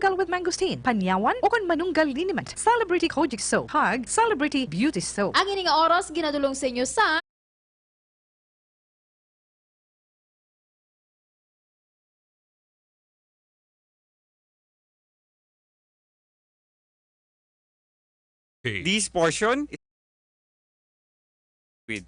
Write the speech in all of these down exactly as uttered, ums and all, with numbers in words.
Manunggal with mangosteen, panyawan, o kon manunggal liniment. Celebrity Kojic Soap, kag Celebrity Beauty Soap. Ang ini nga oras ginadulong sa inyo sa This portion with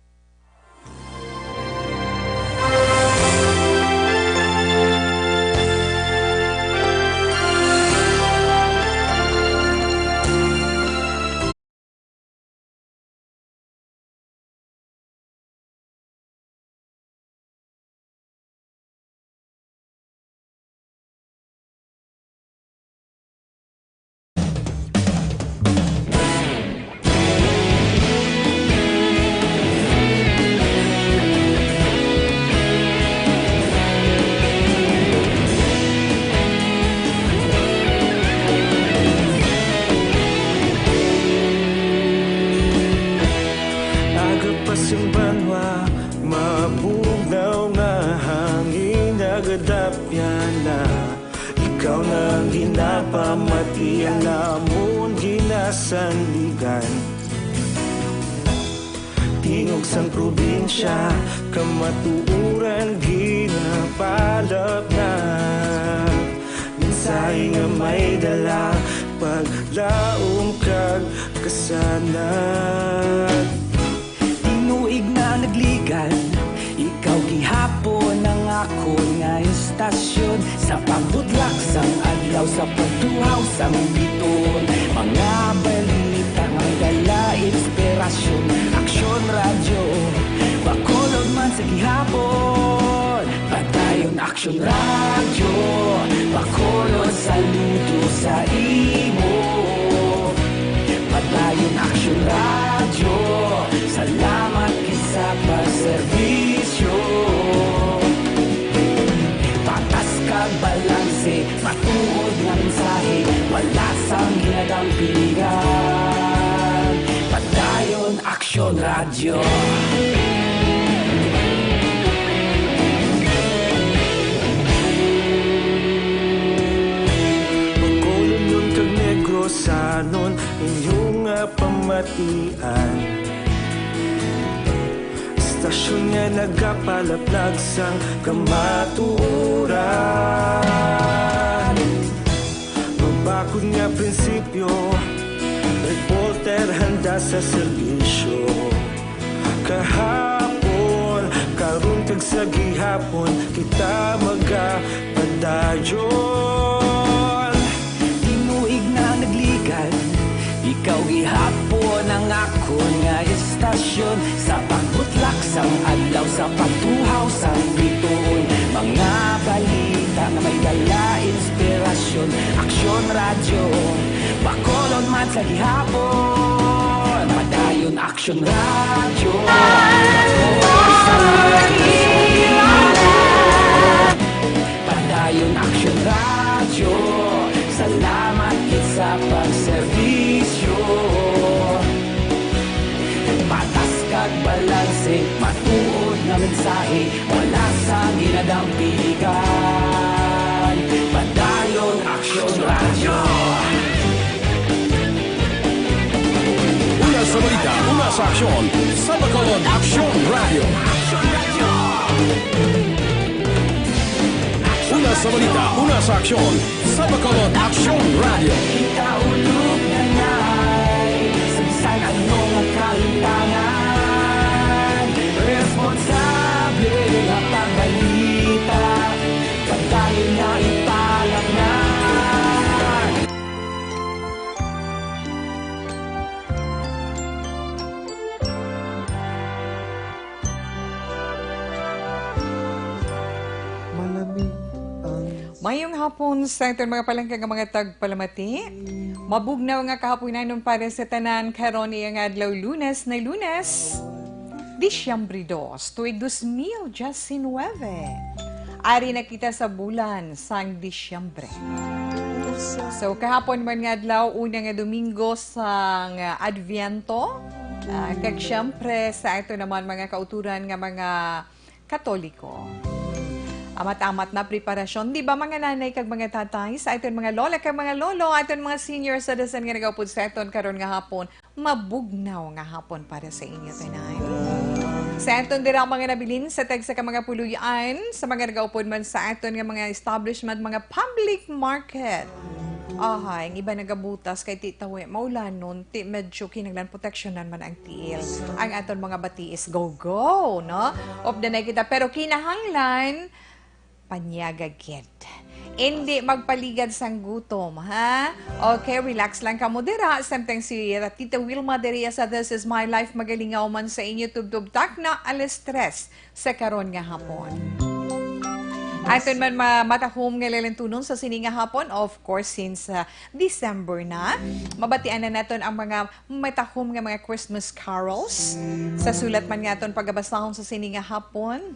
Aga pa sing banwa, mabugnaw nga hangin nagadapyan na. Ikaw na ang ginapamati, ang amon ginasandigan. Tingog sang probinsya, kamatuoran ginapalapnag. Mensahe nga may dala, paglaom kag kasanag. Tinuig na nagligad, ikaw gihapon ang akon nga istasyon. Sa pagbutlak sang adlaw, sa pagtuhaw sang biton, mga balita nga may dala inspirasyon. Aksyon Radyo, Bacolod man sa gihapon. Padayon Aksyon Radyo, Bacolod, saludo sa imo. Padayon Aksyon Radyo, salamat gid sa pagserbisyo. Patas kag balanse, matuod nga mensahe, wala sang ginadampigan. Padayon Aksyon Radyo. Bacolodnon kag Negrosanon, inyo nga pamatian. Istasyon nga nagapalaplag sang kamatuoran. Mabakod nga prinsipyo, reporter handa sa serbisyo. Kahapon, karon kag sa gihapon, kita magapadayon. Tinuig na nagligad, ikaw gihapon ang akon nga istasyon. Sa pagbutlak sang adlaw, sa pagtuhaw sang bituon, mga balita nga may dala inspirasyon. Aksyon Radyo, Bacolod man sa gihapon. Padayon Aksyon Radyo, Bacolod sa gihapon. Padayon Aksyon Radyo, salamat gid sa pagserbisyo. Patas kag balanse, matuod nga mensahe, wala sang ginadampigan. Padayon Aksyon Radyo. Una sa balita, una sa aksyon, sa Bacolod Aksyon Radyo. Una sa balita, una sa aksyon, sa Bacolod Aksyon Radyo. Ikaulog na na'y sa bisan ano nga kahitangan. Responsable nga pagbalita, pagdayon na ipalaknag. Malami ang Mayong hapon sa aton mga palangga nga mga tagpalamati. Mabugnaw nga kahaponanon para sa tanan karon, iya nga adlaw, Lunes na Lunes, Disyembre dos, tuig dos mil diecinuebe. Ari na kita sa bulan sang Disyembre. So, kahapon man nga adlaw, una nga Domingo sang Adviento, ah, kag siyempre sa ato naman mga kauturan nga mga Katoliko. Amat-amat na preparasyon, di ba, mga nanay kag mga tatay, sa aton mga lola kag mga lolo, aton mga senior citizen nga nagaupod sa aton karon nga hapon. Mabugnaw nga hapon para sa inyo tanan. Sa aton dira mga nabilin sa tagsa ka mga puloy-an, sa mga nagaupod man sa aton nga mga establishment, mga public market. Aha, ang iba nagabutas kay ti tawi maulanon, ti medyo kinahanglan proteksyonan man ang tiil. Ang aton mga batiis, go, go, no? Updanay kita, pero kinahanglan panyaga gid. Indi magpaligad sang gutom, ha? Okay, relax lang kamo dira. Samtang si Tita Wilma diri sa This Is My Life, magalingaw man sa inyo tubtob takna alas tres sa karon nga hapon. Aton man ma-, matahom nga lalantunon sa sini nga hapon, of course, since, ah, December na, mabatian na naton ang mga matahom nga mga Christmas carols. Sa sulat man nga aton pagabasahon sa sini nga hapon,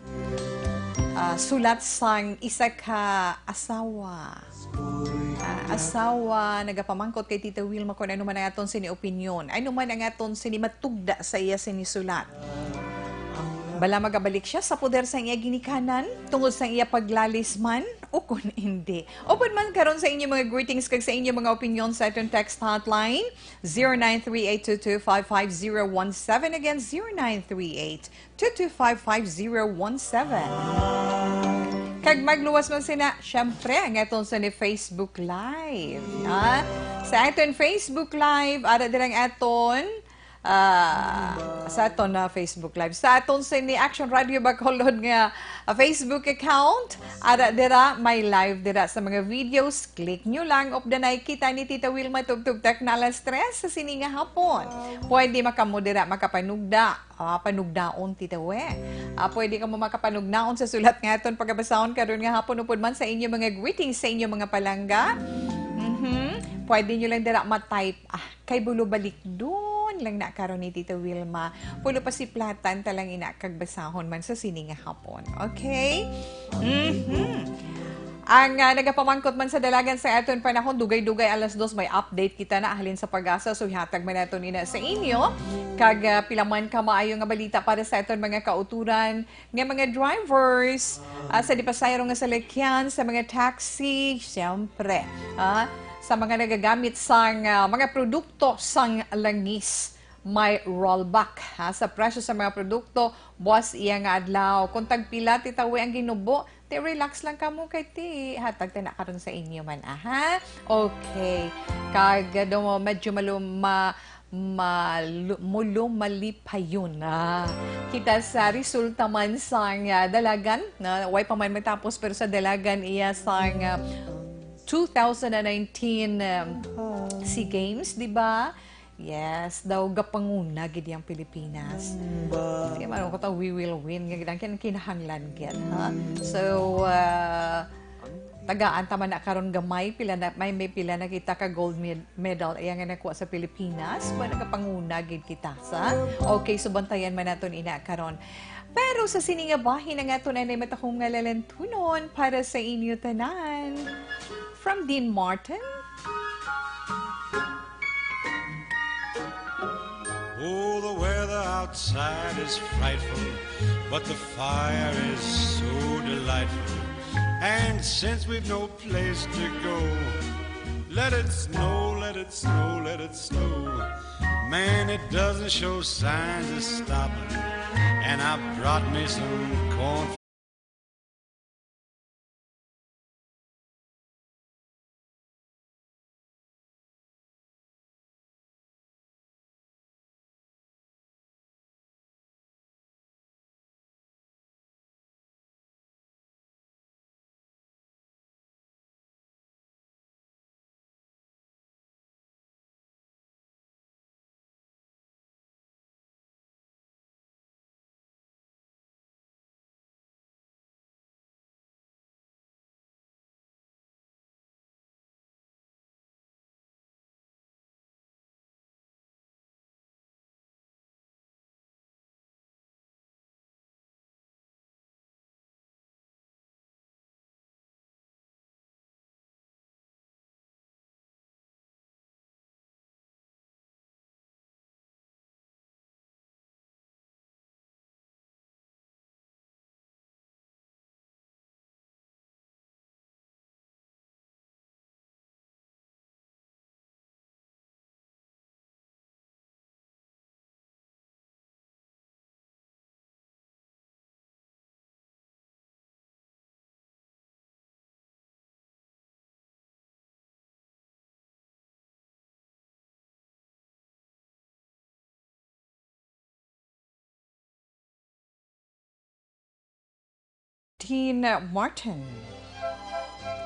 ah, sulat sang isa ka asawa. Ah, asawa, nagapamangkot kay Tita Wilma kung ano man ang aton sini opinyon. Ano man ang aton sini matugda sa iya sini sulat. Bala magabalik siya sa poder sang iya ginikanan tungod sang iya paglalis man o kon hindi. Upod man karon sa inyo mga greetings kag sa inyo mga opinyon sa aton text hotline, zero nine three eight two two five five zero one seven. Again, zero nine three eight two two five five zero one seven. Kag magluwas man sina, syempre, ang aton sa ni Facebook Live. Ha? Sa aton Facebook Live, ara dirang aton, ah, sa aton na Facebook Live. Sa aton sa ni Action Radio Bacolod nga, ah, Facebook account, ara dira, may live dira sa mga videos. Click nyo lang, updanay kita ni Tita Wilma tubtob takna alas tres sa sini nga hapon. Pwede makamo dira makapanugda. Ah, panugdaon, Tita We. Ah, pwede kamo makapanugdaon sa sulat nga aton pagabasahon karon nga hapon, upod man sa inyo mga greetings sa inyo mga palangga. Mhm. Pwede nyo lang dira ma-type. Ah, kay bulo balikdon lang na karon ni Tita Wilma. Pulo pa si platan talang ina kag basahon man sa sini nga hapon. Okay? Mhm. Ang, ah, nagapamangkot man sa dalagan sa aton panahon, dugay-dugay alas dos may update kita na halin sa PAGASA, so ihatag man naton ina sa inyo. Kag, ah, pila man ka maayo nga balita para sa aton mga kauturan nga mga drivers, ah, sa di pasahero nga salakyan, sa mga taxi, siyempre, ah, sa mga nagagamit sang, ah, mga produkto sang langis, may rollback, ha, sa presyo sa mga produkto, buas iya nga adlaw. Kung tagpila, Tita We, ang ginubo, ti relax lang kamo kay ti hatag ta na karon sa inyo man, aha. Okay. Kag, ah, do, medyo malum-, ma-, malu-, mulumalipayon na kita sa resulta man sang, ah, dalagan, na way pa man matapos, pero sa dalagan iya sang, ah, two thousand nineteen, um, SEA Games, di ba? Yes, daw gapanguna gid yang Pilipinas. Sige, man ko ta, we will win. Nga gid ang kin-, kinahanglan gid, ha? So, ah, tagaan ta man na karon gamay, pila na, may, may pila na kita ka gold med-, medal iya nga nakuha sa Pilipinas. Ba, nagapanguna gid kita sa. Okay, so bantayan man naton ina karon. Pero sa sini nga bahin ang aton anay matahom nga lalantunon para sa inyo tanan. From Dean Martin. Oh, the weather outside is frightful, but the fire is so delightful. And since we've no place to go, let it snow, let it snow, let it snow. Man, it doesn't show signs of stopping. And I brought me some corn. Dean Martin.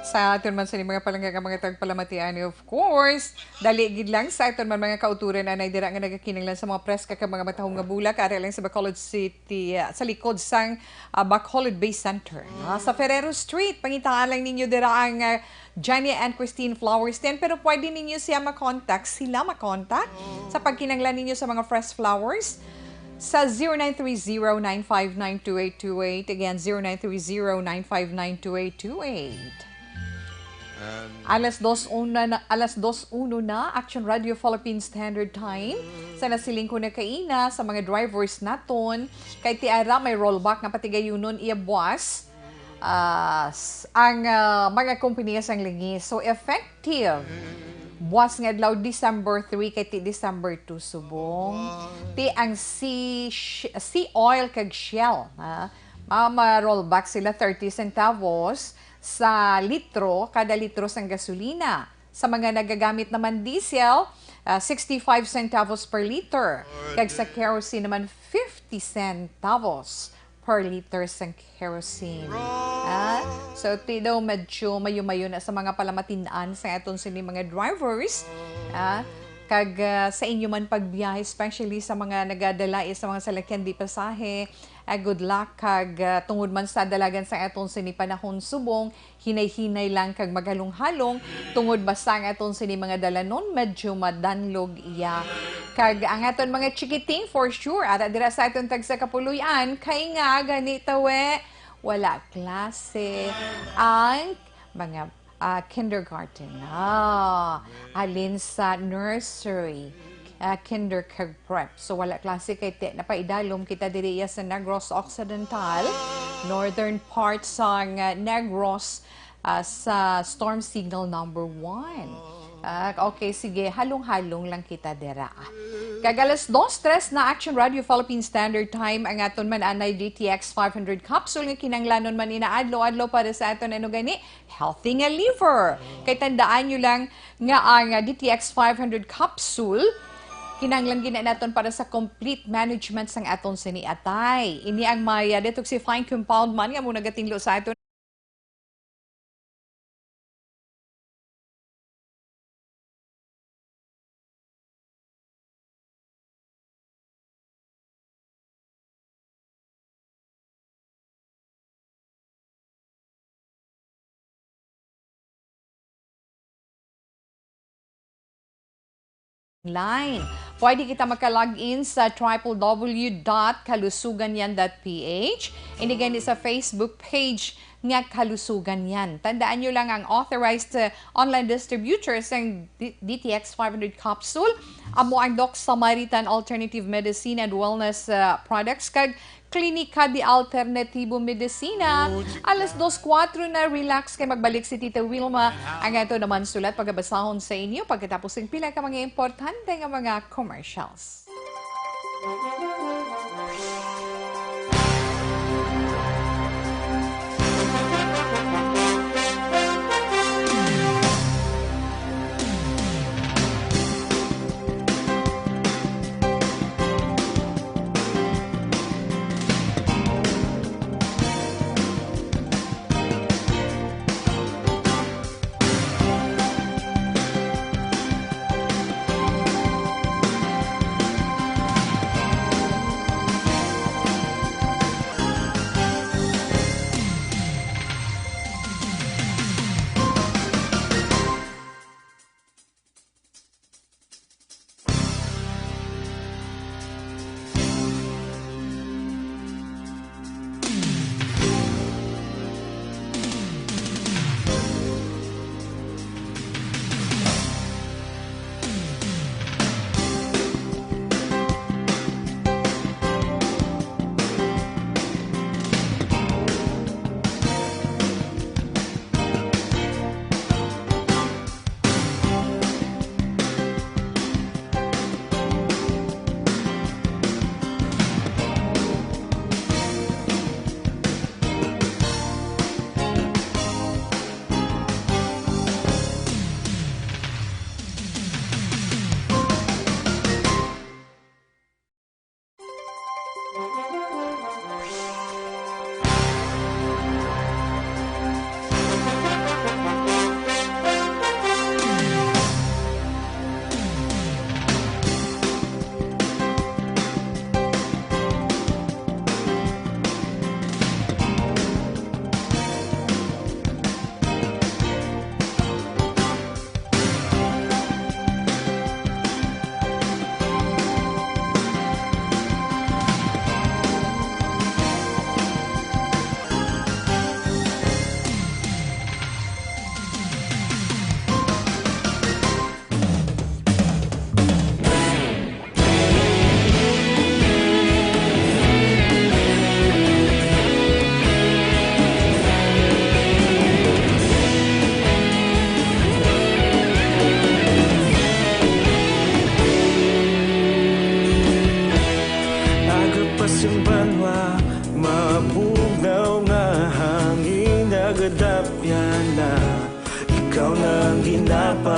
Sa aton man sa mga palangga nga mga tagpalamatian, of course, dali gid lang sa aton man mga kauturan anay dira nga nagakinahanglan sa mga preska ka mga matahong nga bulak, ari lang sa Bacolod City, ah, sa likod sang, ah, Bacolod Bay Center. Ah, sa Ferrero Street, pangitaan lang ninyo dira ang, ah, Jenny and Christine Flowers din, pero pwede ninyo siya makontak, sila makontak sa pagkinahanglan ninyo sa mga fresh flowers sa zero nine three zero nine five nine two eight two eight. Again, zero nine three zero nine five nine two eight two eight. And Alas dos una na, alas dos uno na, Action Radio Philippine Standard Time. Sa nasiling ko na kaina, sa mga drivers naton, kay ti ara may rollback nga patigayunon iya buwas, ah, s-, ang, ah, mga kompanya sang lingi. So, effective buwas nga adlaw, December three, kay ti December two subong. Ti ang Sea, Sea Oil kag Shell, ha? Ma-, ma-rollback sila thirty centavos sa litro, kada litro sang gasolina. Sa mga nagagamit naman diesel, ah, sixty-five centavos per liter. Kag sa kerosene naman, fifty centavos per liter sang kerosene. Ah, so, ti daw medyo mayo-mayo na sa mga palamatin-an sa aton sini mga drivers. Ah, kag, ah, sa inyo man pagbiyahe, especially sa mga nagadala sa mga salakyan di pasahe, ah, good luck. Kag, ah, tungod man sa dalagan sa aton sini panahon subong, hinay-hinay lang kag maghalong-halong, tungod basta ang aton sini mga dalanon medyo madanlog iya. Kag ang aton mga chikiting, for sure, ara dira sa aton tagsa kapuloy-an, kay nga gani tawe, wala klase ang mga, ah, kindergarten. Ah, halin sa nursery, ah, kinder kag prep. So, wala klase kay ti-, napaidalom kita diri iya sa Negros Occidental, northern part sang, ah, Negros, ah, sa storm signal number one. Ah, okay, sige, halong-halong lang kita dira. Kag alas dos tres na, Action Radio Philippine Standard Time, ang aton man anay D T X five hundred capsule nga kinahanglanon man ina adlaw-adlaw para sa aton, ano gani, healthy nga liver. Kay tandaan nyo lang nga ang, ah, D T X five hundred capsule kinahanglan gid na naton para sa complete management sang aton sini atay. Ini ang may, ah, detoxifying compound man nga amo nagatinlo sa aton line. Pwede kita maka-log in sa triple W dot kalusuganyan dot P H. Ini gani sa Facebook page nga Kalusugan Yan. Tandaan nyo lang, ang authorized, uh, online distributor sang D-, D T X five hundred capsule, amo ang Doc Samaritan Alternative Medicine and Wellness, uh, Products, kag Klinika de Alternativo Medicina. Alas dos kuwatro na, relax kay magbalik si Tita Wilma. Ang ato naman sulat, pagabasahon sa inyo pagkatapos ng pila ka mga importante nga mga commercials.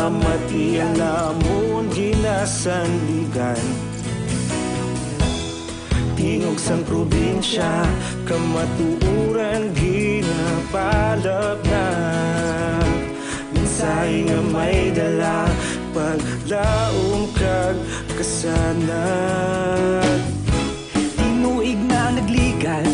Mati ang namon ginasandigan. Tingog sang probinsya, kamatuoran ginapalapnag. Mensahe nga may dala, paglaom kag kasanag. Tinuig na nagligan,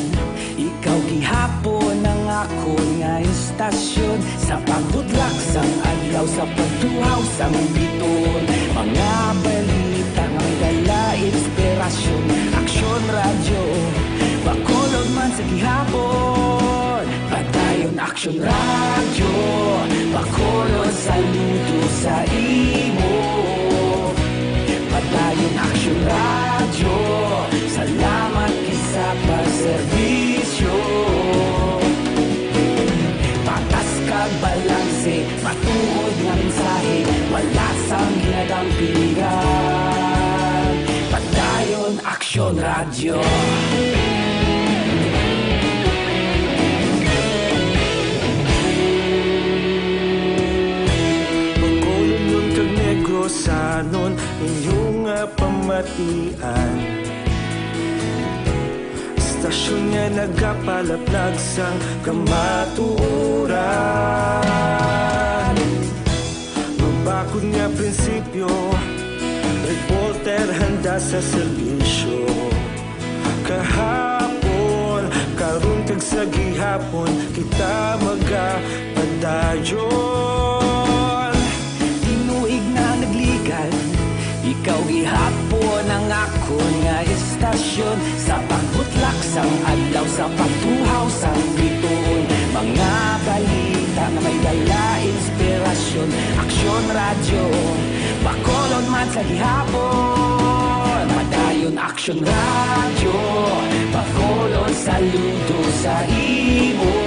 ikaw gihapon ang akon nga istasyon. Sa pagbutlak sang adlaw, sa pagtuhaw sang bituon, mga balita nga may dala inspirasyon. Aksyon Radyo, Bacolod man sa gihapon. Padayon Aksyon Radyo, Bacolod, saludo sa imo. Padayon Aksyon Radyo, salamat gid sa pagserbisyo. Patas kag balanse, matuod nga mensahe, wala sang ginadampigan. Padayon Aksyon Radyo. Bacolodnon kag Negrosanon, inyo nga pamatian. Istasyon nga nagapalapnag sang kamatuoran. Mabakod nga prinsipyo, reporter handa sa serbisyo. Kahapon, karon kag sa gihapon, kita magapadayon. Tinuig na nagligan, ikaw gihapon ang akon nga istasyon. Sa pagbutlak sang adlaw, sa pagtuhaw sang bituon, mga balita nga may dala inspirasyon. Aksyon Radyo, Bacolod man sa gihapon. Padayon Aksyon Radyo, Bacolod, saludo sa imo.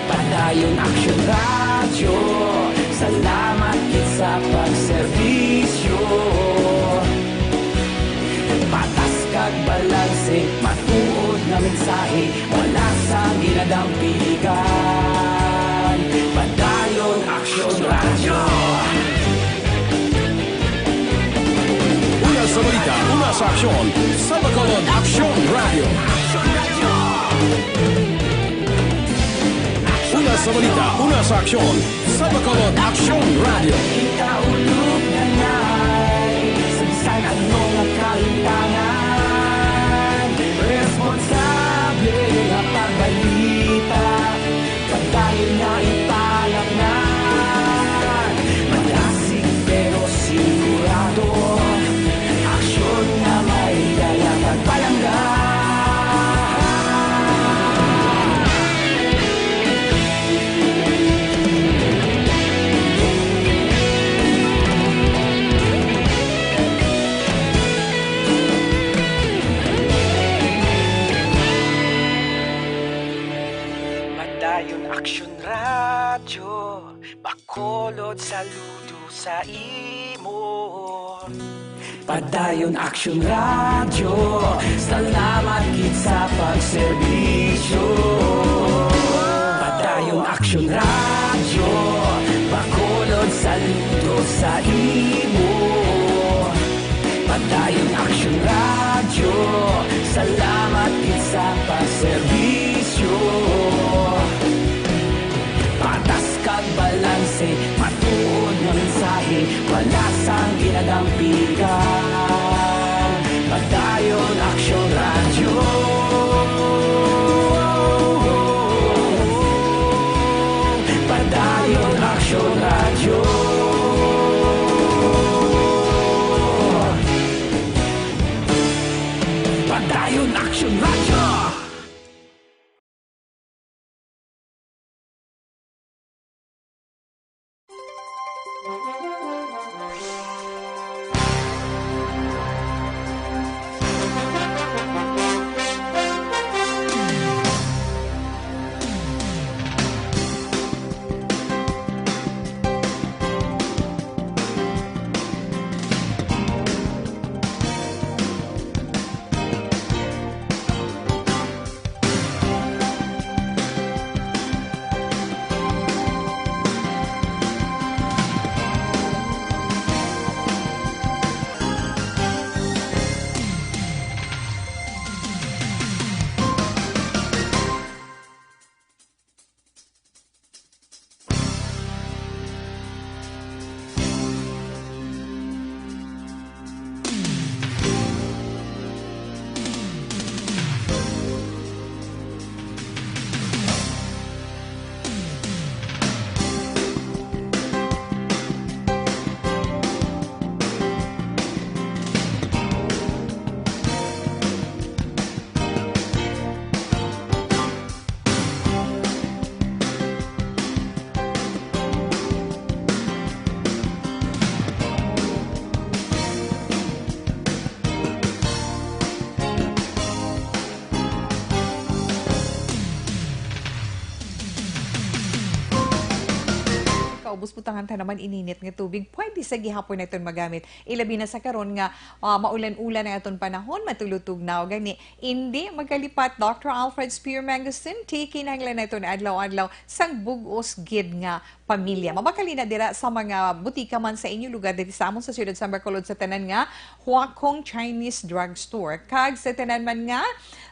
Padayon Aksyon Radyo, salamat gid sa pagserbisyo. Patas kag balanse, matuod nga mensahe, wala sang ginadampigan. Padayon Aksyon Radyo. Una sa balita, una sa aksyon, sa Bacolod Aksyon Radyo. Una sa balita, una sa aksyon, sa Bacolod Aksyon Radyo. Kita ulog na nai, sa bisan ano nga kalimtangan, responsable nga pagbalita. Padayon nga ipalapngan, malasig pero sigurado. Aksyon nga may dala kag palangga. Padayon Aksyon Radyo, Bacolod, saludo sa imo. Padayon Aksyon Radyo, salamat gid sa pagserbisyo. Padayon Aksyon Radyo, Bacolod, saludo sa imo. Padayon Aksyon Radyo, salamat gid sa pagserbisyo. Patas kag balanse, matuod nga mensahe, wala sang ginadampigan. Padayon Aksyon Radyo. Padayon Aksyon Radyo. Padayon Aksyon Radyo. Busbutangan ta naman ininit nga tubig, pwede sa gihapon naton magamit. Ilabi na sa karon nga, ah, maulan-ulan ang aton panahon, matulog-tugnaw. Gani, indi magkalipat, Doctor Alfred Spear Mangusin, ti kinahanglan naton adlaw-adlaw sang bug-os gid nga pamilya. Mabakal na dira sa mga butika man sa inyo lugar, diri sa amon sa siyudad sa Bacolod, sa tanan nga Huakong Chinese Drugstore, kag sa tanan man nga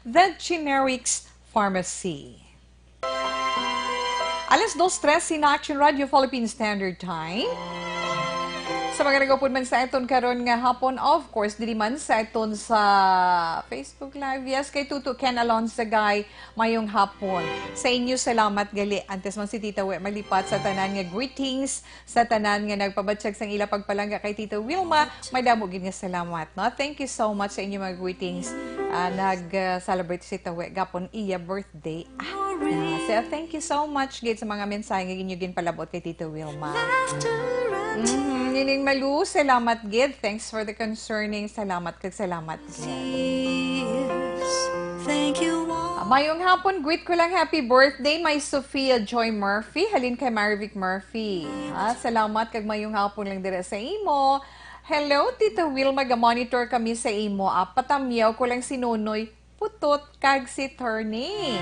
The Generics Pharmacy. Alas dos trese na, Action Radio Philippine Standard Time. Sa mga nagaupod man sa aton karon nga hapon, of course, diri man sa aton sa Facebook Live. Yes, kay Tuto Ken Alonsagay, mayong hapon. Sa inyo, salamat gali. Antes man si Tita We malipat, sa tanan nga greetings, sa tanan nga nagpabatsyag sang ila pagpalangga kay Tita Wilma, madamo gid nga salamat, no? Thank you so much sa inyo mga greetings. Ah, nag, ah, celebrate si Tita We gapon iya birthday. Ah, so, thank you so much gid sa mga mensahe nga inyo ginpalabot kay Tita Wilma. Mhm, Nining Malu, salamat gid. Thanks for the concerning. Salamat kag salamat gid. Thank you all. Ah, mayong hapon, greet ko lang happy birthday, my Sophia Joy Murphy. Halin kay Marivic Murphy. Ah, salamat kag mayong hapon lang dira sa imo. Hello, Tita Wilma, ga-monitor kami sa imo. Ah, patamyaw ko lang si Nonoy Putot kag si Turning.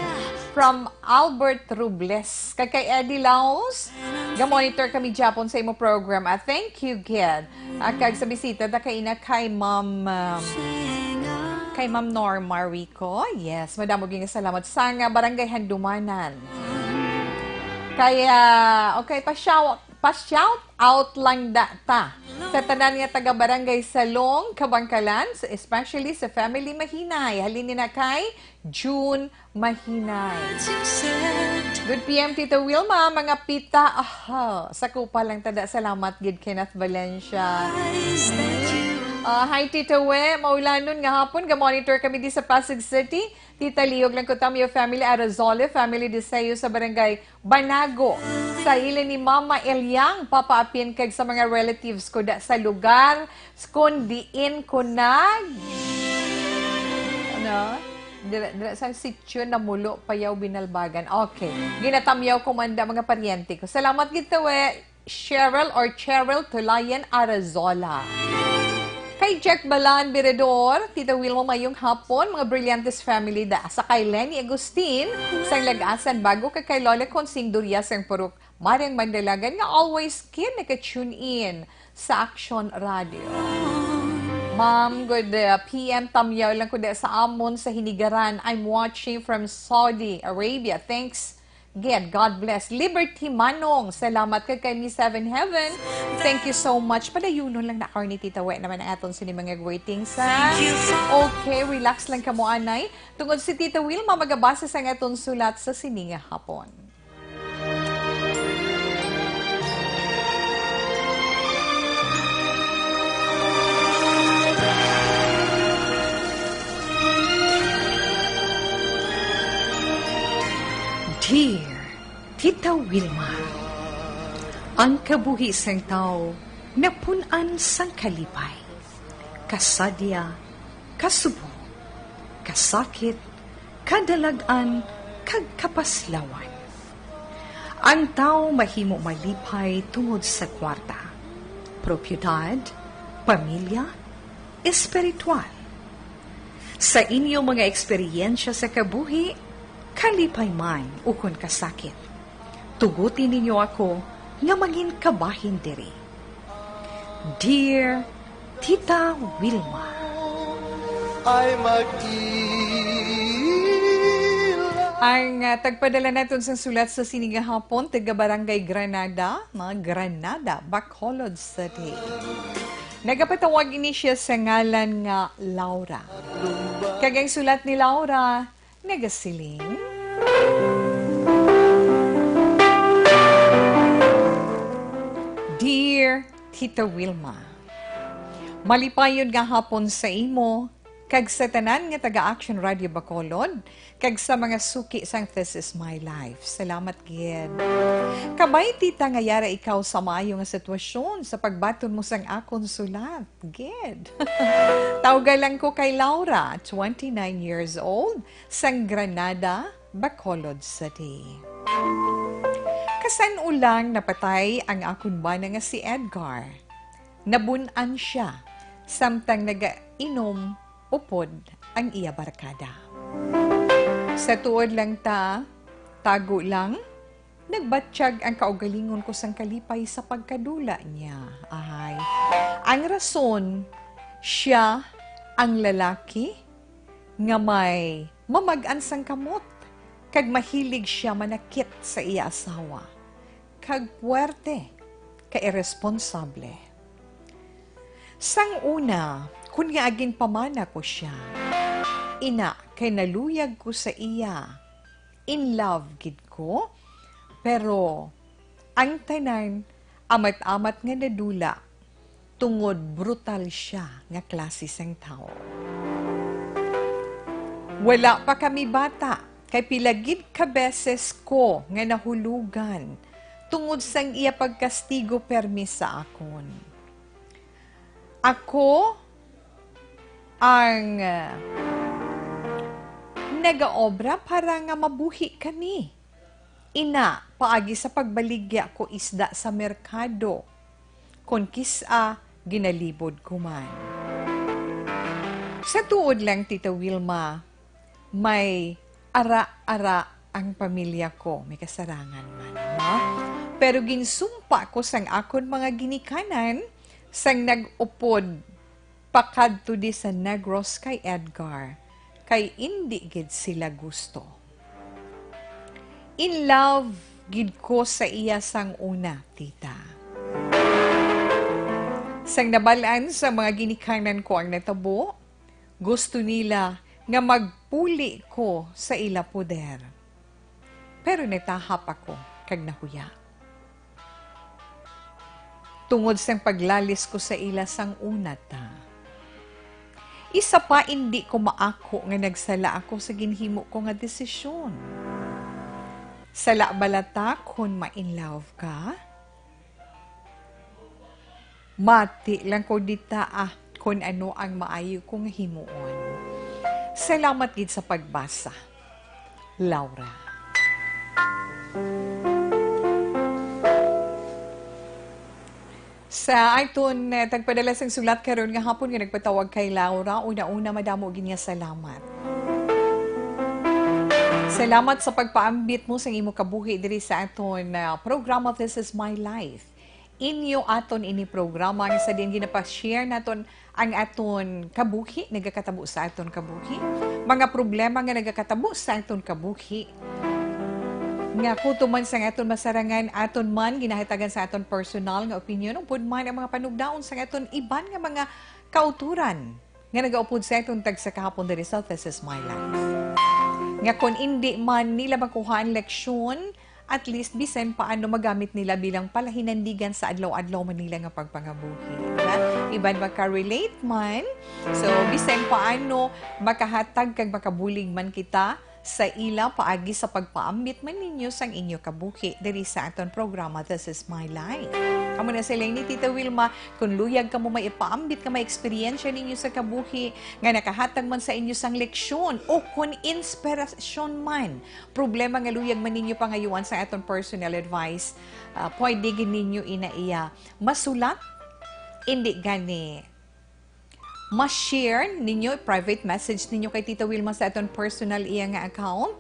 From Albert Robles. Kag kay Eddie Laos, ga-monitor kami gyapon sa imo program. Ah, thank you gid. Ah, kag sa bisita ta kaina kay Ma'am, um, kay Ma'am Norma Rico. Yes, madamo gyud nga salamat. Sa nga Barangay Handumanan. Kaya, okay, pa-shout, pa-shout out lang da ta sa tanan nga taga Barangay Salong, Kabangkalan, especially sa family Mahinay. Halin ni na kay June Mahinay. Good P M, Tita Wilma, mga pita, aha, sa kupa lang tada. Salamat gid, Kenneth Valencia. Ah, hi, Tita We. Maulanon nga hapon, ga-monitor kami di sa Pasig City. Tita Liog lang ko, Tamyo family, Arazole family, Deseo sa Barangay Banago. Sa ila ni Mama Eliang, Papa Apin, kag sa mga relatives ko da sa lugar, s-, kon diin ko nag-, ano? Dira, dira sa sitio Namulo, Payaw, Binalbagan. Okay. Ginatamyaw ko man da mga paryente ko. Salamat gid, Tawe. Cheryl or Cheryl Tulayan Arazola. Kay Jack Balan Birador, Tita Wilma, mayong hapon, mga Brillantes family da. Sa kay Lenny Agustin, sang Lagasan, bago ka kay Lola Consing Durias, sang Purok Mariang Mandalagan, nga always kin naka-tune in sa Action Radio. Ma'am, good, uh, P M, tamyaw lang ko da sa amon sa Hinigaran. I'm watching from Saudi Arabia. Thanks gid. God bless. Liberty Manong, salamat kag kay Miss Seven Heaven. Thank you so much. Padayunon lang na, Arnie, Tita We naman ang aton sini mga greetings, ha? Thank you for Okay, relax lang kamo, anay. Tungod si Tita Wilma magabasa sa aton sulat sa sini nga hapon. Dear Tita Wilma, ang kabuhi sang tawo napun-an sang kalipay, kasadya, kasubo, kasakit, kadalag-an, kag kapaslawan. Ang tawo mahimo malipay tungod sa kwarta, propiedad, pamilya, espiritual. Sa inyo mga eksperyensya sa kabuhi, kalipay man ukon kasakit, tuguti ninyo ako nga mangin kabahin diri. Dear Tita Wilma. Ay magtila. Ang, ah, tagpadala naton sa sulat sa sini nga hapon, taga Barangay Granada, mga Granada, Bacolod City. Nagapatawag ini siya sa ngalan nga Laura. Kag ang sulat ni Laura, nagasiling, Dear Tita Wilma, malipayon nga hapon sa imo kag sa tanan nga taga Action Radio Bacolod, kag sa mga suki sang This Is My Life. Salamat gid. Kabay, tita, nga yara ikaw sa maayo nga sitwasyon sa pagbaton mo sang akon sulat. Gid. Tawga lang ko kay Laura, twenty-nine years old, sang Granada, Bacolod City. San-o lang napatay ang akon bana nga si Edgar, nabun-an sia samtang nagainom upod ang iya barkada. Sa tuod lang ta, tago lang, nagbatyag ang kaugalingon ko sang kalipay sa pagkadula niya. Ahay. Ang rason, sia ang lalaki nga may mamag-an sang kamot, kag mahilig sia manakit sa iya asawa, kag puwerte ka iresponsable. Sang una, kun ngaa ginpamana ko sia, ina kay naluyag ko sa iya. In love gid ko, pero ang tanan amat-amat nga nadula tungod brutal sia nga klase sang tawo. Wala pa kami bata, kay pila gid ka beses ko nga nahulugan tungod sang iya pagkastigo permi sa akon. Ako ang, ah, nagaobra para nga mabuhi kami. Ina, paagi sa pagbaligya ko isda sa merkado, kon kis-a ginalibod ko man. Sa tuod lang, Tita Wilma, may ara-ara ang pamilya ko, may kasarangan man, no? Pero ginsumpa ko sang akon mga ginikanan sang nag-upod pakadto di sa Negros kay Edgar, kay indi gid sila gusto. In love gid ko sa iya sang una, tita. Sang nabal-an sa mga ginikanan ko ang natabo, gusto nila nga magpuli ko sa ila poder. Pero natahap ako kag nahuya. Tungod sang paglalis ko sa ila sang una ta. Isa pa, indi ko maako nga nagsala ako sa ginhimo ko nga desisyon. Sala bala ta kon ma-in love ka? Mati lang ko dita, ah, kon ano ang maayo kong himuon. Salamat gid sa pagbasa, Laura. Sa aton, eh, tagpadala sang sulat karon nga hapon nga nagpatawag kay Laura, una-una, madamo gid nga salamat. Salamat sa pagpaambit mo sang imo kabuhi diri sa aton, ah, programa This Is My Life. Inyo aton ini programa nga sa diin ginapa-share naton ang aton kabuhi, nagakatabo sa aton kabuhi, mga problema nga nagakatabo sa aton kabuhi, nga kutob man sang aton masarangan, aton man ginahatagan sa aton personal nga opinyon, upod man ang mga panugdaon sang aton iban nga mga kautoran nga nagaupod sa aton tagsa kahapon diri sa This Is My Life. Nga kon indi man nila makuha ang leksyon, at least, bisan paano, magamit nila bilang palahinandigan sa adlaw-adlaw man nila nga pagpangabuhi, di ba? Iban maka-relate man. So, bisan paano, makahatag kag makabulig man kita sa ila paagi sa pagpaambit man ninyo sang inyo kabuhi diri sa aton programa, This Is My Life. Amo na sila ni Tita Wilma, kung luyag kamo may ipaambit nga may eksperyensya ninyo sa kabuhi nga nakahatag man sa inyo sang leksyon o kon inspirasyon man, problema nga luyag man ninyo pangayuan sa aton personal advice, ah, pwede gid ninyo ina iya masulat, indi gani ma-share ninyo, private message ninyo kay Tita Wilma sa aton personal iya nga account,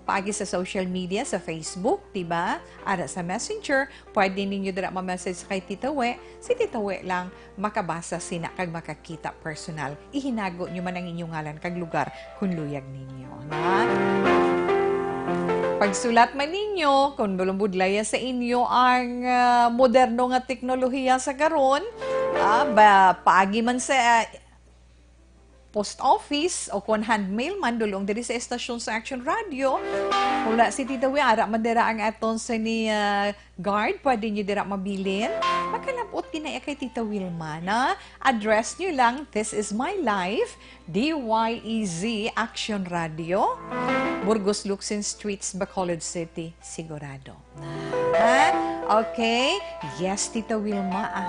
paagi sa social media, sa Facebook, di ba? Ara sa Messenger, pwede ninyo dira ma-message kay Tita We. Si Tita We lang makabasa sina kag makakita personal. Ihinago nyo man ang inyo ngalan kag lugar kung luyag ninyo, na? Pagsulat man ninyo, kung bulong budlaya sa inyo ang, ah, moderno nga teknolohiya sa karon, ah, ba, paagi man sa, ah, post office o kon handmail man, dulong diri sa estasyon sa Action Radio. Wala si Tita We, ara man dira ang aton sa ni, ah, guard, pwede nyo dira mabilin. Makalabot din na kay Tita Wilma, na? Address nyo lang, This Is My Life, D Y E Z Action Radio, Burgos Luksin Streets, Bacolod City, sigurado. Ha? Okay? Yes, Tita Wilma, ah.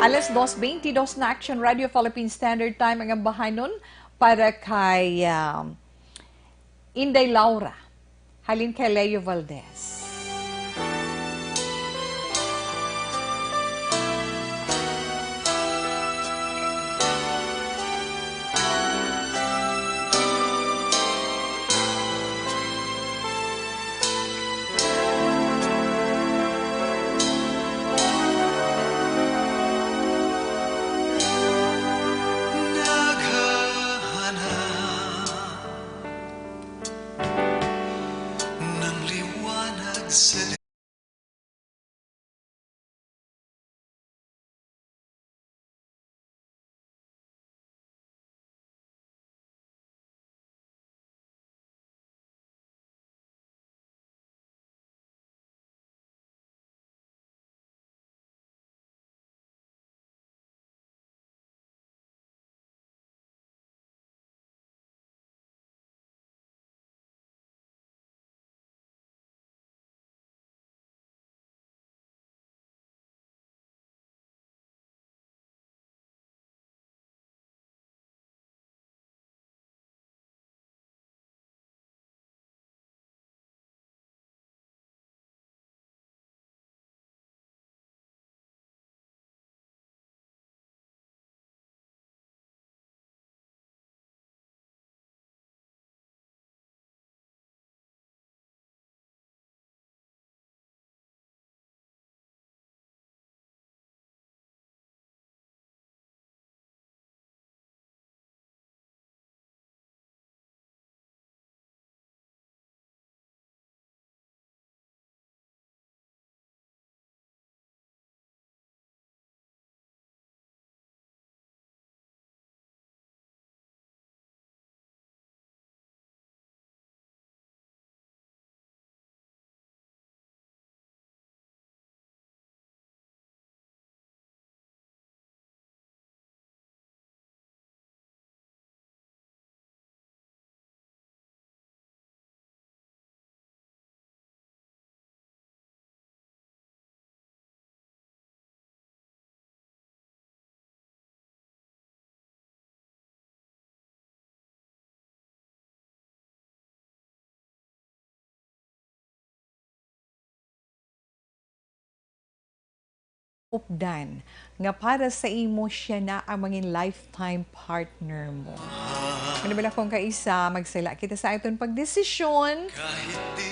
Alas dos beintidos na, Action Radio Philippine Standard Time ang ambahanon para kay, um, Inday Laura. Halin kay Leo Valdez. updan nga para sa imo siya na ang mangin lifetime partner mo. Ano bala kung kaisa, magsala kita sa aton pagdesisyon,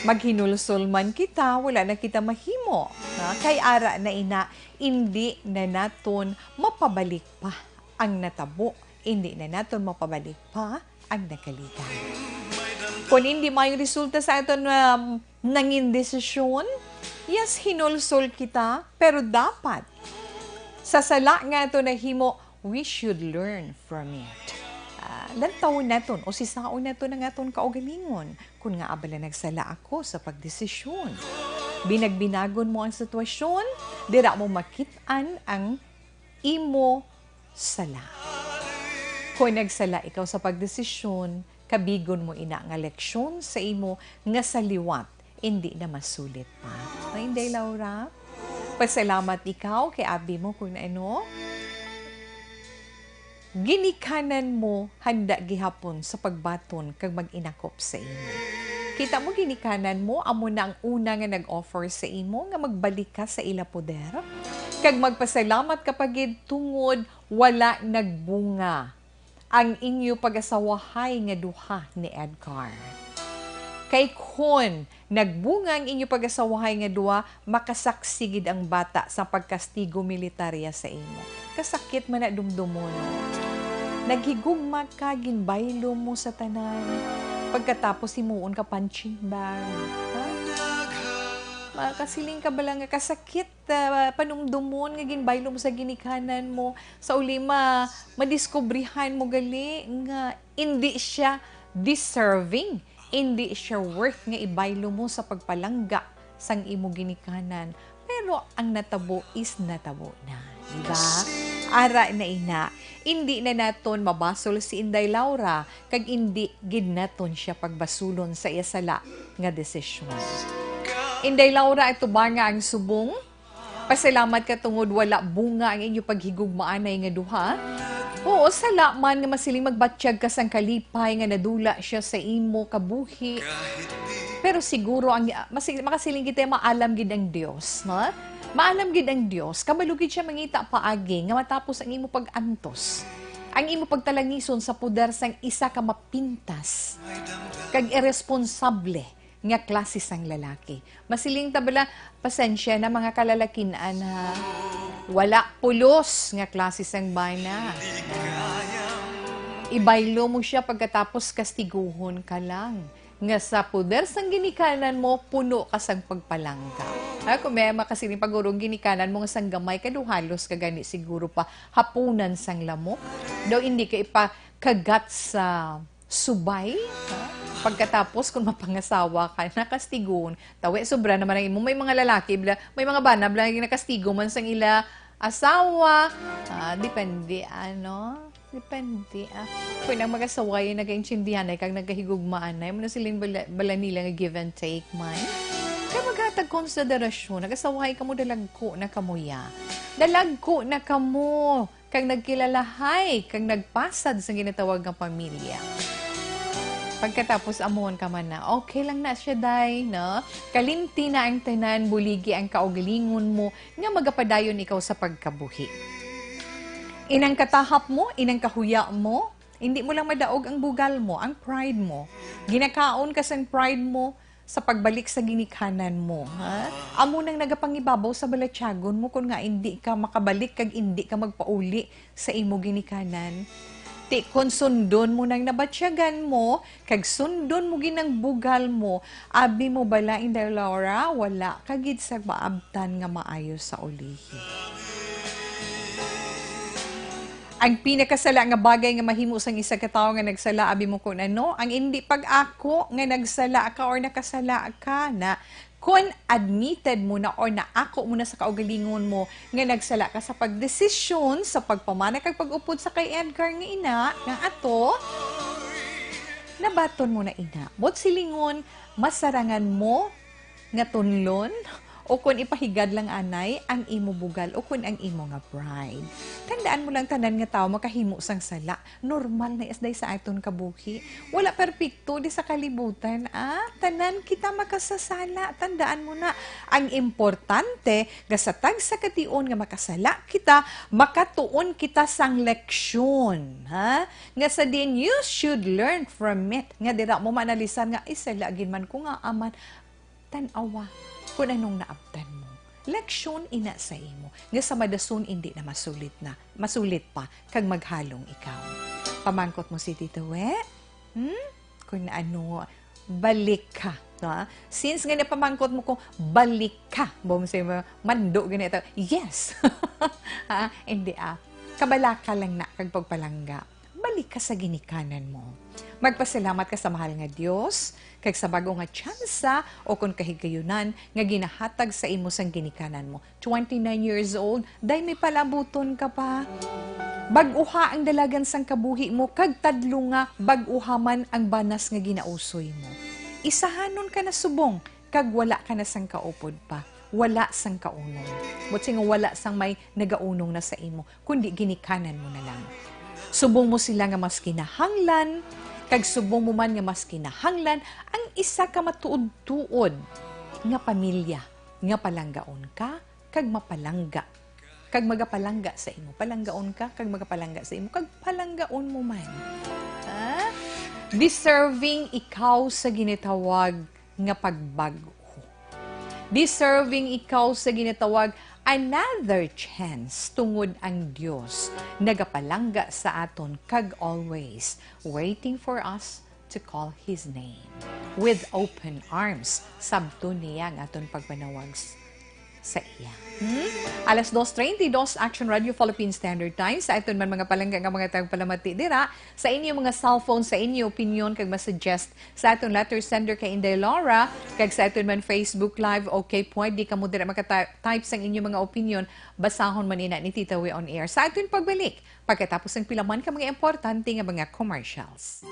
maghinulsol man kita, wala na kita mahimo. Ha? Kay ara na ina, indi na naton mapabalik pa ang natabo. Indi na naton mapabalik pa ang nakaligay. Kung hindi may resulta sa aton, um, nangin desisyon, yes, hinulsol kita, pero dapat sa sala nga ato nahimo, we should learn from it. Ah, lantawon naton o sisaon naton ang aton kaugalingon. Kung nga abala nagsala ako sa pagdesisyon, binagbinagon mo ang sitwasyon, dira mo makit-an ang imo sala. Kung nagsala ikaw sa pagdesisyon, kabigon mo ina nga leksyon sa imo nga sa liwat indi na masulit pa. No, Inday Laura, pasalamat ikaw kay abi mo kung ano. Ginikanan mo handa gihapon sa pagbaton kag mag-inakop sa imo. Kita mo, ginikanan mo amo na ang una nga nag-offer sa imo nga magbalik ka sa ila poder, kag magpasalamat ka pa gid tungod wala nagbunga ang inyo pag-asawahay nga duha ni Edgar. Kay kon nagbunga ang inyo pag-asawahay nga duha, makasaksi gid ang bata sa pagkastigo militarya sa imo. Kasakit man na dumdumon. Naghigugma ka, ginbaylo mo sa tanan. Pagkatapos himuon ka punching bag. Ha? Makasiling ka bala nga kasakit, ah, panumdumon nga ginbaylo mo sa ginikanan mo? Sa uli, ma-, madiskubrihan mo gali nga indi siya deserving, indi siya worth nga ibaylo mo sa pagpalangga sang imo ginikanan. Pero ang natabo is natabo na, di ba? Ara na ina, indi na naton mabasol si Inday Laura, kag indi gid naton siya pagbasulon sa iya sala nga desisyon. Inday Laura, atubangan ang subong. Pasalamat ka tungod wala bunga ang inyo paghigugmaanay nga duha. Oo, sala man nga masiling magbatyag ka sang kalipay nga nadula siya sa imo kabuhi. Pero siguro ang, masi-, makasiling kita, maalam gid ang Dios, no? Maalam gid ang Dios, kabalo gid siya mangita paagi nga matapos ang imo pag-antos, ang imo pagtalangison sa poder sang isa ka mapintas kag iresponsable nga klase sang lalaki. Masiling ta bala, pasensya na, mga kalalakin-an, ha. Wala pulos nga klase sang bana. Ibaylo mo siya, pagkatapos kastiguhon ka lang. Nga sa poder sang ginikanan mo, puno ka sang pagpalangga. Ha, kung may makasiling pa guro ang ginikanan mo nga sang gamay ka, daw halos ka gani siguro pa hapunan sang lamok. Daw hindi ka ipakagat sa subay, ha? Pagkatapos, kung mapangasawa ka, nakastigon. Tawi, sobra naman ang imo. May mga lalaki, bla-, may mga bana, bla, nakastigo man sang ila asawa. Ah, depende, ano? Depende, ah. Kung ang mag-asawa ay nagaintindihan ay kag nagahigugmaan na, mo na siling bala, bala nila nga give and take man. Kaya maghatag konsiderasyon, nag-asawahay ka mo, dalagko na kamuya. Dalagko na kamo. Kag nagkilalahay, kag nagpasad sa ginatawag nga pamilya. Pagkatapos, amuon ka man na, okay lang na siya, day, no? Kalimti na ang tanan, buligi ang kaugalingon mo, nga magapadayon ikaw sa pagkabuhi. Inang katahap mo, inang kahuya mo, hindi mo lang madaog ang bugal mo, ang pride mo. Ginakaon ka sang pride mo, sa pagbalik sa ginikanan mo, ha? Amo nang nagapangibabaw sa balatyagon mo, kung nga indi ka makabalik kag indi ka magpauli sa imo ginikanan. Ti, kon sundon mo nang nabatyagan mo, kag sundon mo gid ang bugal mo, abi mo bala, Inday Laura, wala ka gid sa maabtan nga maayo sa ulihi. Ang pinakasala nga bagay nga mahimo sang isa ka tawo nga nagsala, abi mo kun ano, ang indi pag-ako nga nagsala ka or nakasala ka na. Kon admitted mo na or naako mo na sa kaugalingon mo nga nagsala ka sa pagdesisyon sa pagpamana kag pag-upod sa kay Edgar nga ina, nga ato, nabaton mo na ina. Buot silingon, masarangan mo nga tunlon O kon ipahigad lang anay ang imo bugal o kon ang imo nga pride. Tandaan mo lang, tanan nga tawo makahimo sang sala. Normal na isday sa aton kabuhi. Wala perpekto di sa kalibutan, ah. Tanan kita makasasala. Tandaan mo na, ang importante nga sa tagsa ka tion nga makasala kita, makatuon kita sang leksyon, ha? Nga sa din, you should learn from it. Nga dira mo manalisan nga, "Ay, sala gid man ko nga aman." Tan-awa kung anong naabtan mo. Leksyon ina sa imo, nga sa madason indi na masulit na, masulit pa, kag maghalong ikaw. Pamangkot mo si Tito We? Hmm? Kung ano, balik ka. No? Since nga napamangkot mo ko, balik ka. Bom sa imo, mando gani ito. Yes! Ah, hindi ah. Kabalaka lang na kag pagpalangga. Balik ka sa ginikanan mo. Magpasalamat ka sa mahal nga Dios, kag sa bago nga tsansa o kon kahigayunan nga ginahatag sa imo sang ginikanan mo. Twenty-nine years old, day may palabuton ka pa. Bag-uha ang dalagan sang kabuhi mo, kag tadlunga, bag-uha man ang banas nga ginausoy mo. Isahanon ka na subong, kag wala ka na sang kaupod pa, wala sang kaunong. Buot silingon, wala sang may nagaunong na sa imo, kundi ginikanan mo na lang. Subong mo sila nga mas kinahanglan, kag subong mo man nga mas kinahanglan ang isa ka matuod-tuod nga pamilya, nga palanggaon ka, kag mapalangga, kag magapalangga sa imo. Palanggaon ka, kag magapalangga sa imo, kag palanggaon mo man. Ha? Deserving ikaw sa ginatawag nga pagbag-o. Deserving ikaw sa ginatawag another chance, tungod ang Dios nagapalangga sa aton kag always waiting for us to call His name. With open arms, sabton niya ang aton pagpanawag s-, sa iya. Hmm? Alas dos treinta y dos, Action Radio Philippine Standard Time. Sa aton man mga palangga nga mga tagpalamati dira, sa inyo mga cellphone, sa inyo opinion, kag masuggest sa aton letter sender kay Inday Laura, kag sa aton man Facebook Live, okay, pwede kamo dira maka-type sang inyo mga opinion. Basahon man ina ni Tita We on air. Sa aton pagbalik, pagkatapos sang pila man ka mga importante nga mga commercials.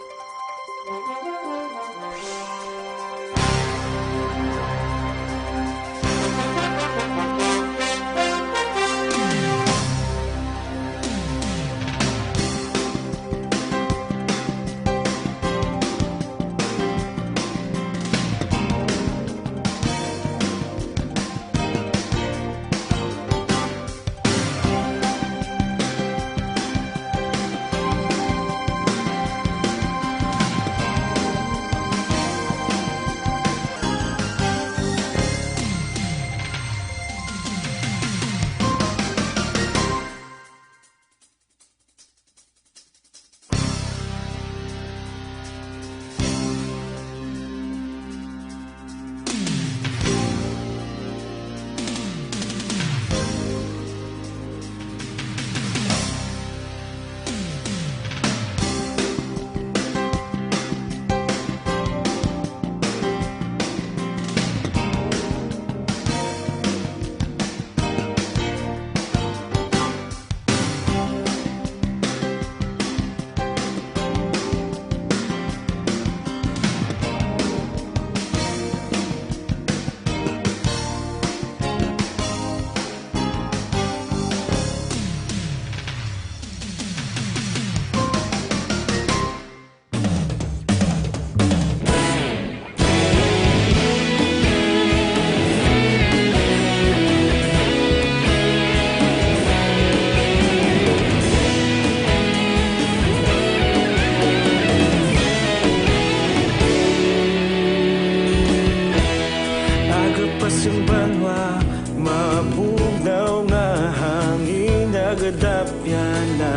Agapas ang banwa, mabugnaw nga hangin, nagadapyan na.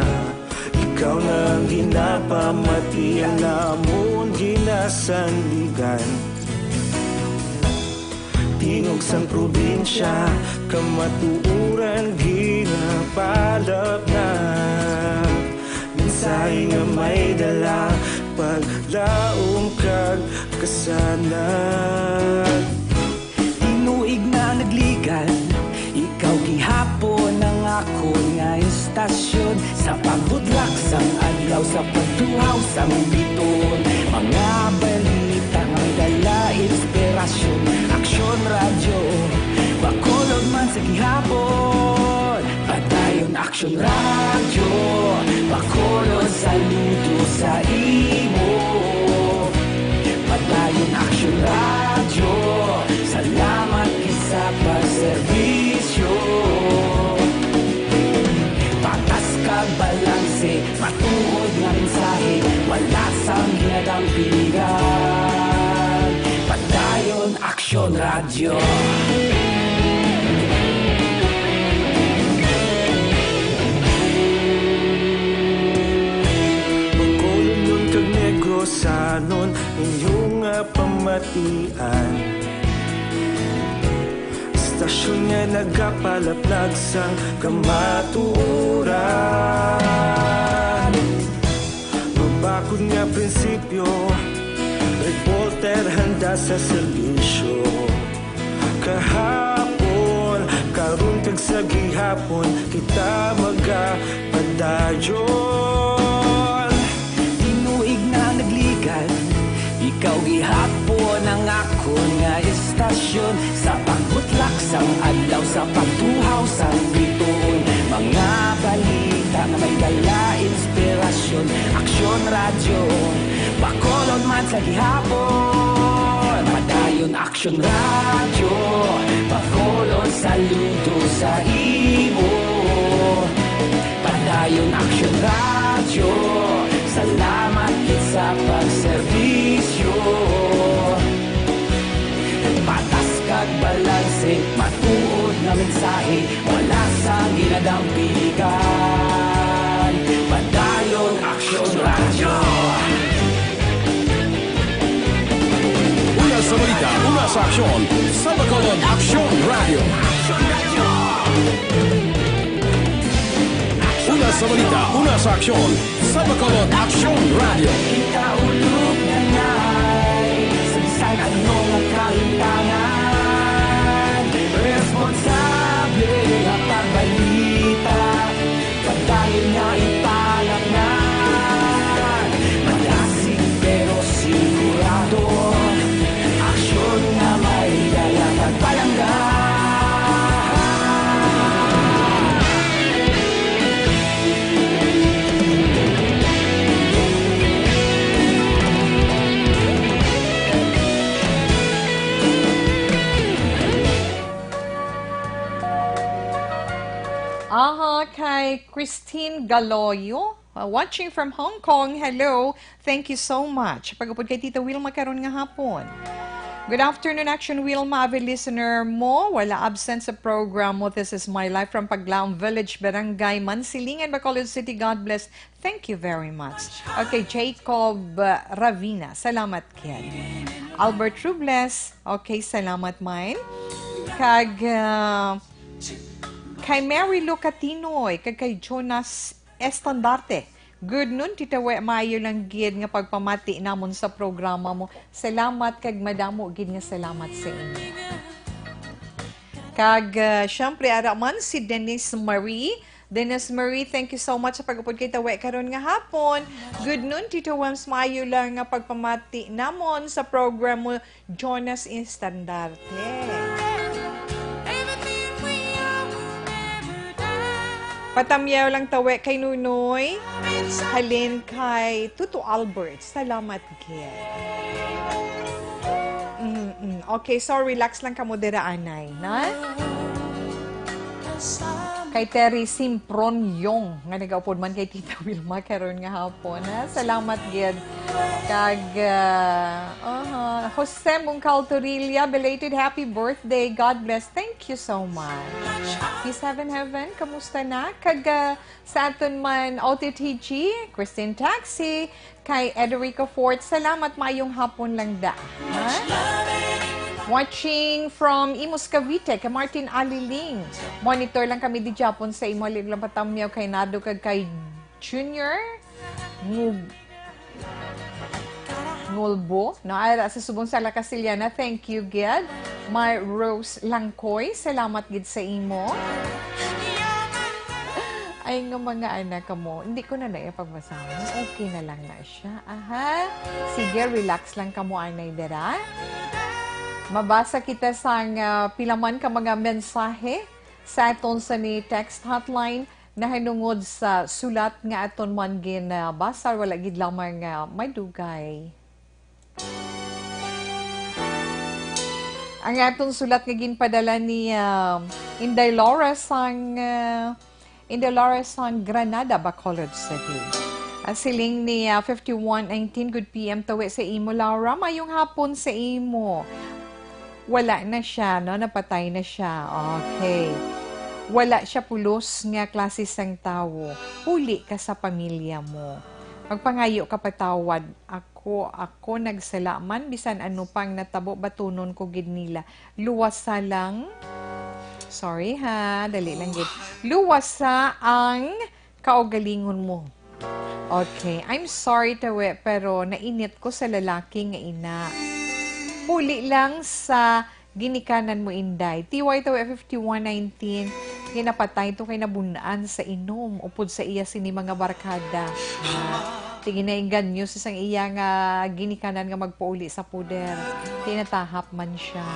Ikaw na ang ginapamati, ang amon ginasandigan. Tingog sang probinsya, kamatuoran ginapalapnag. Mensahe nga may dala, paglaom kag kasanag. Tinuig na nagligan, ikaw gihapon ang akon nga istasyon. Sa paghudlak sang adlaw, sa pagtuhaw sang biton, mga balita nga may dala inspirasyon. Aksyon Radyo, wa Sa gihapon, Padayon Aksyon Radyo, Bacolod, saludo sa imo. Padayon Aksyon Radyo, salamat gid sa pagserbisyo. Patas kag balanse, matuod nga mensahe, wala sang ginadampigan. Padayon Aksyon Radyo. Bacolodnon kag Negrosanon, inyo nga pamatian. Istasyon nga nagapalaplag sang kamatuoran. Mabakod nga prinsipyo, reporter handa sa serbisyo. Kahapon, karon kag sa gihapon, kita magapadayon. Tinuig na nagligad, ikaw gihapon ang akon nga istasyon. Sa pagbutlak sang adlaw, sa pagtuhaw sang bituon, mga balita nga may dala inspirasyon. Aksyon Radyo, Bacolod man sa gihapon. Padayon Aksyon Radyo, Bacolod, saludo sa imo. Padayon Aksyon Radyo, salamat gid sa pagserbisyo. Patas kag balanse, matuod nga mensahe, wala sang ginadampigan. Padayon Aksyon Radyo. Una sa balita, una sa aksyon, sa Bacolod Aksyon Radyo. Una sa balita, una sa aksyon, sa Bacolod Aksyon Radyo. Kita ulog na nay, sa bisan ano nga kahintangan, responsable nga pagbalita. Padayon nga ipangatngan, malasig pero sigurado, aksyon nga may dala kag palangga. Aha, kay Christine Galoyo, uh, watching from Hong Kong. Hello. Thank you so much. Pag-upod kay Tita Wilma karon nga hapon. Good afternoon, Action Wilma, avid listener mo. Wala absent sa program mo. This is My Life from Paglaom Village, Barangay Mansilingan, Bacolod City. God bless. Thank you very much. Okay, Jacob, uh, Ravina. Salamat, kid. Albert Robles. Okay, salamat, mine. Kag, uh, kay Mary Lou Catinoy, kag kay Jonas Estandarte. Good noon, Tita We. Maayo lang gid nga pagpamati namon sa programa mo. Salamat kag madamo gid nga salamat sa inyo. Kag, ah, syempre, ara man si Dennis Marie. Dennis Marie, thank you so much sa pag-upod kay Tawe karon nga hapon. Good noon, Tito Wems. Maayo lang nga pagpamati namon sa program mo, Jonas Estandarte. Patamyaw lang, Tawe, kay Nunoy. Halin kay Tuto Albert. Salamat, Gil. Mm-mm. Okay, so relax lang kamo dira, anay, na? Kay Terry Simpron Yong, nga nagaupod man kay Tita Wilma karon nga hapon, ha? Salamat gid. Kag, ah, aha, Jose Mungcal Torilla, belated happy birthday. God bless. Thank you so much. Peace, heaven, heaven. Kamusta na? Kag, ah, sa aton man, O T T G, Christine Taxi, kay Ederico Fort, salamat, maayong hapon lang da. Ha? Watching from Imus, Cavite, kay Martin Aliling. Monitor lang kami di Japon sa imo, halin lang patamyaw kay Nado kag kay Junior Ngub-, Ngulbo. No, ara sa subong sa La Castellana, thank you gid. Mar Rose Langkoy, salamat gid sa imo. Ay, nga mga anak mo, hindi ko na na ipagbasa. Okay na lang na siya. Aha. Sige, relax lang kamo, anay, dira. Mabasa kita sang, ah, pila man ka mga mensahe. Sa aton sa ni text hotline, nahinungod sa sulat nga aton man ginabasa, wala gid lamang nga madugay. Ang aton sulat nga ginpadala ni, ah, Inday Laura sang, ah, Inday Laura sang Granada, Bacolod City. Ang siling ni, ah, fifty-one nineteen, "Good P M tawi sa imo, Laura. Mayong hapon sa imo." Wala na siya, no? Napatay na siya. Okay. Wala siya pulos nga klase sang tawo. Puli ka sa pamilya mo. Magpangayo ka patawad. Ako, ako nagsala man, bisan ano pang natabo, batunon ko gid nila. Luwasa lang. Sorry ha, dali lang gid. Luwasa ang kaugalingon mo. Okay, I'm sorry, tawi, pero nainit ko sa lalaki nga ina. Puli lang sa ginikanan mo, Inday. T Y tawi fifty-one nineteen, ginapatay to kay nabun-an sa inom upod sa iya sini mga barkada. Ah, sige, nainganyo sa sang iya nga ginikanan nga magpauli sa puder. Tinatahap man siya.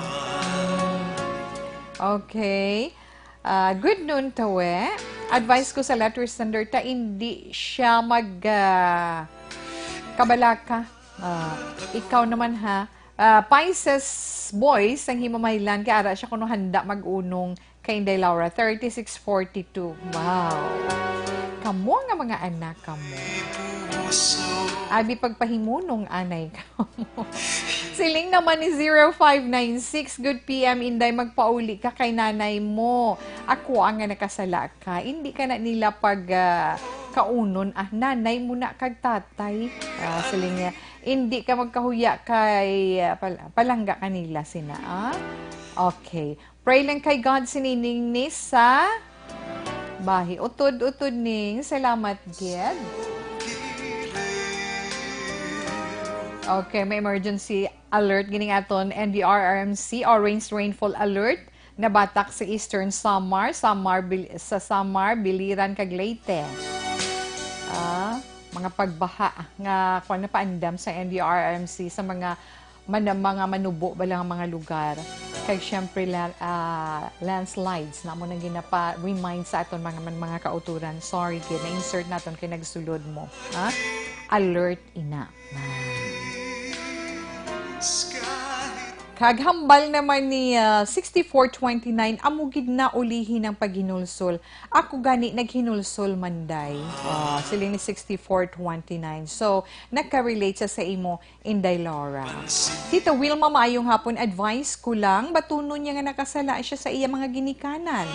Okay. Ah, good noon, tawi. Advice ko sa letter sender ta, hindi siya mag, ah, kabalaka. Ah, ikaw naman, ha. Ah, Pisces boys, ang himamailan, kay ara siya kuno handa mag-unong kay Inday Laura, thirty-six forty-two. Wow. Kamo nga mga anak, kamo. Abi pagpahimunong anay kamo. Siling naman ni zero five nine six, "Good P M, Inday, magpauli ka kay nanay mo. Ako ang nga nakasala ka. Hindi ka na nila pag, ah, kaunon, ah, nanay mo na kag tatay." Ah, siling niya, "Hindi ka magkahuya kay, ah, pal-, palangga kanila sina, ah." Okay. Pray lang kay God sining ni sa bahi. Utod, utod ning. Salamat gid. Okay, may emergency alert gining aton N D R R M C, orange rainfall alert. Nabatak sa Eastern Samar, Samar, Bil-, sa Samar, Biliran, kag Leyte. Ah, mga pagbaha nga kuwan napaandam sa N D R R M C sa mga man-, mga manubo ba lang ang mga lugar. Kag syempre, la-, ah, landslides na mo nang ginapa-remind sa aton mga man-, mga kauturan. Sorry gid, na-insert naton kay nagsulod mo. Ha? Alert ina. Kag hambal naman ni, ah, sixty-four twenty-nine, "Amo gid na ulihi ang paghinulsol. Ako gani naghinulsol man, day." Ah, siling ni sixty-four twenty-nine. So, nagka-relate siya sa imo, Inday Laura. Tita Wilma, maayong hapon. Advice ko lang, batunon niya nga nakasala siya sa iya mga ginikanan.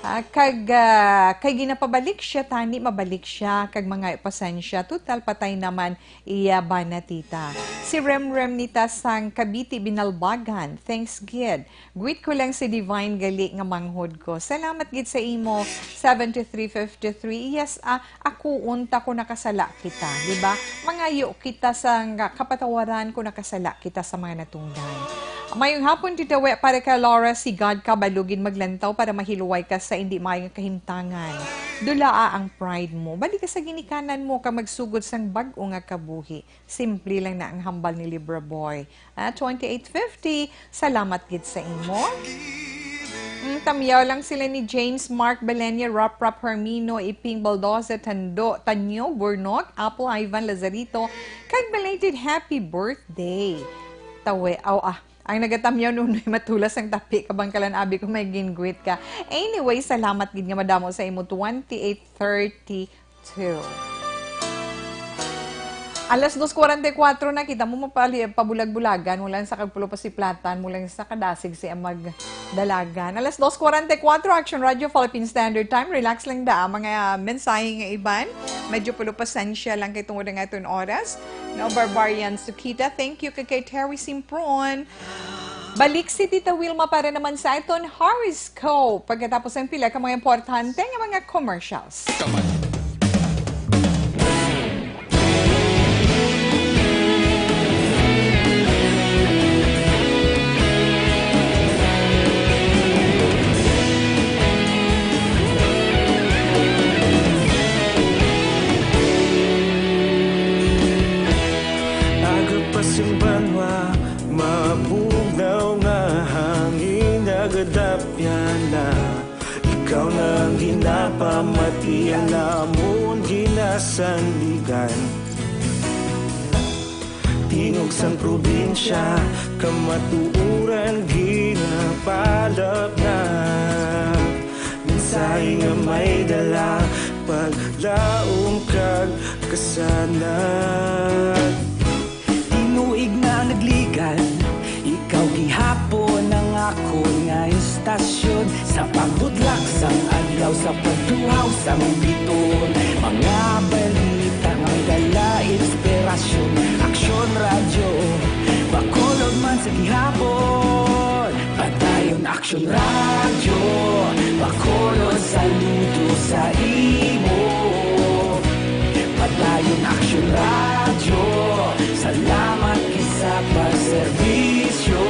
Ah, kag, ah, kay ginapabalik siya, tani mabalik siya, kag mga pasensya. Total, patay naman iya bana, tita. Si Remrem nita sang Cavite, Binalbagan. Thanks gid. Greet ko lang si Divine gali nga manghod ko. Salamat gid sa imo, seventy-three fifty-three. Yes, ah, ako unta ko nakasala kita, di ba? Mangayo kita sa nga kapatawaran ko nakasala kita sa mga natungdan. Mayong hapon, Tita We, para kay Laura, si God kabalo gid maglantaw para mahiluway ka sa indi maayong kahimtangan. Dulaa ang pride mo. Balik ka sa ginikanan mo ka magsugod sang bag-o nga kabuhi. Simple lang na ang hambal ni Libra Boy. Ah, twenty-eight fifty. Salamat gid sa imo. Mm, tamyaw lang sila ni James, Mark, Belenia, Rap Rap, Hermino, Iping, Baldoza, Tando, Tanyo, Burnok, Apple, Ivan, Lazarito, kag belated happy birthday. Tawe, aw, ah, ang nagatamyaw nunoy matulas ang tapi, kabangkalan abi ko may gin-greet ka. Anyway, salamat gid nga madamo sa imo, twenty-eight thirty two. Alas dos cuarenta y cuatro na, kita mo mapali-, pabulag-bulagan, mula sa kagpulo pa si Platan, mula sa kadasig si Amag Dalagan. Alas dos cuarenta y cuatro, Action Radio, Philippine Standard Time. Relax lang da, mga mensahe nga iban. Medyo pulo pasensya lang kay tungod ang aton oras. No, Barbarian Sukita, thank you kay, kay Terry Simpron. Balik si Tita Wilma para naman sa aton horoscope pagkatapos ng pila ka mga importante nga mga commercials. Kaman. Agapas ang banwa, mabugnaw nga hangin, nagadapyan na. Iya namon ginasandigan. Tingog sang probinsya, kamatuoran ginapalapnap. Mensahe nga may dala, paglaom kag kasanag. Tinuig na nagligan, ikaw gihapon ang akon nga istasyon. Sa pagbudlak sang adlaw, sa pagtuhaw sang bituon, mga balita nga may dala inspirasyon. Aksyon Radyo, Bacolod man sa gihapon. Padayon Aksyon Radyo, Bacolod, saludo sa imo. Padayon Aksyon Radyo, salamat gid sa pagserbisyo.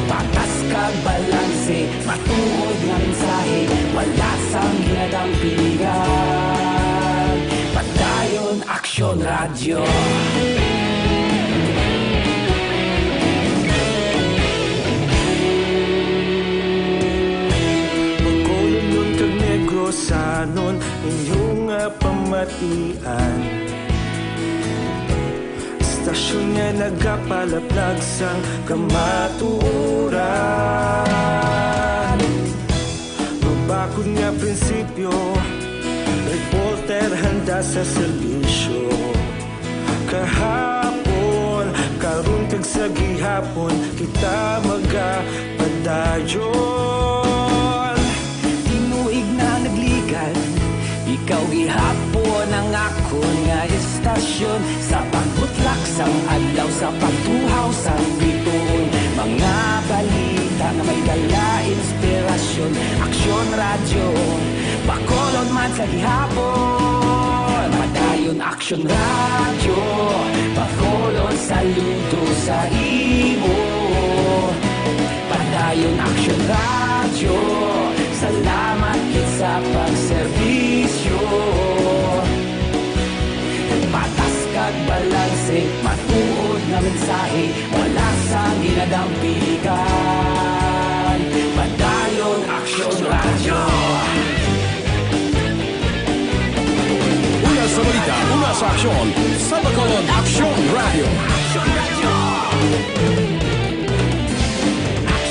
Patas kag balanse, matuod nga mensahe, wala sang ginadampigan. Padayon Aksyon Radyo. Bacolodnon kag Negrosanon, inyo nga pamatian. Istasyon nga nagapalaplag sang kamatuoran. Mabakod nga prinsipyo, reporter handa sa serbisyo. Kahapon, karon kag sa gihapon, kita magapadayon. Tinuig na nagligan, ikaw gihapon ang akon nga istasyon. Sa pagbutlak sang adlaw, sa pagtuhaw sang bituon, mga balita nga may dala inspirasyon. Aksyon Radyo, Bacolod man sa gihapon. Padayon Aksyon Radyo, Bacolod, saludo sa imo. Padayon Aksyon Radyo, salamat gid sa pagserbisyo. Patas kag balanse, matuod nga mensahe, wala sang ginadampigan. Padayon Aksyon Radyo. Una sa balita, una sa aksyon, sa Bacolod Aksyon Radyo.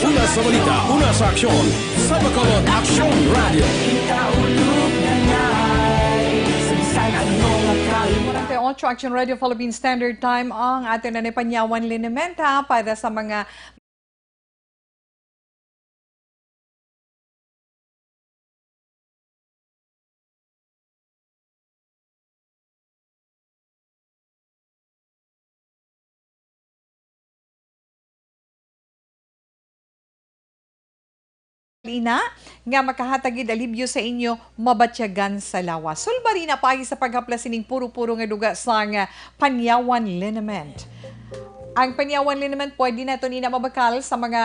Una sa balita, una sa aksyon, sa Bacolod Aksyon Radyo. Kita ulog na ngay, sa bisan ano nga kalimtan. Forty-eight Aksyon Radyo Philippine Standard Time ang aton na ni Panyawan Liniment, ha, para sa mga ina nga makahatag gid alibyo sa inyo mabatyagan sa lawas. Sulbad ina paagi sa paghaplas sining puro-puro nga duga sang, ah, Panyawan Liniment. Ang Panyawan Liniment pwede naton ina mabakal sa mga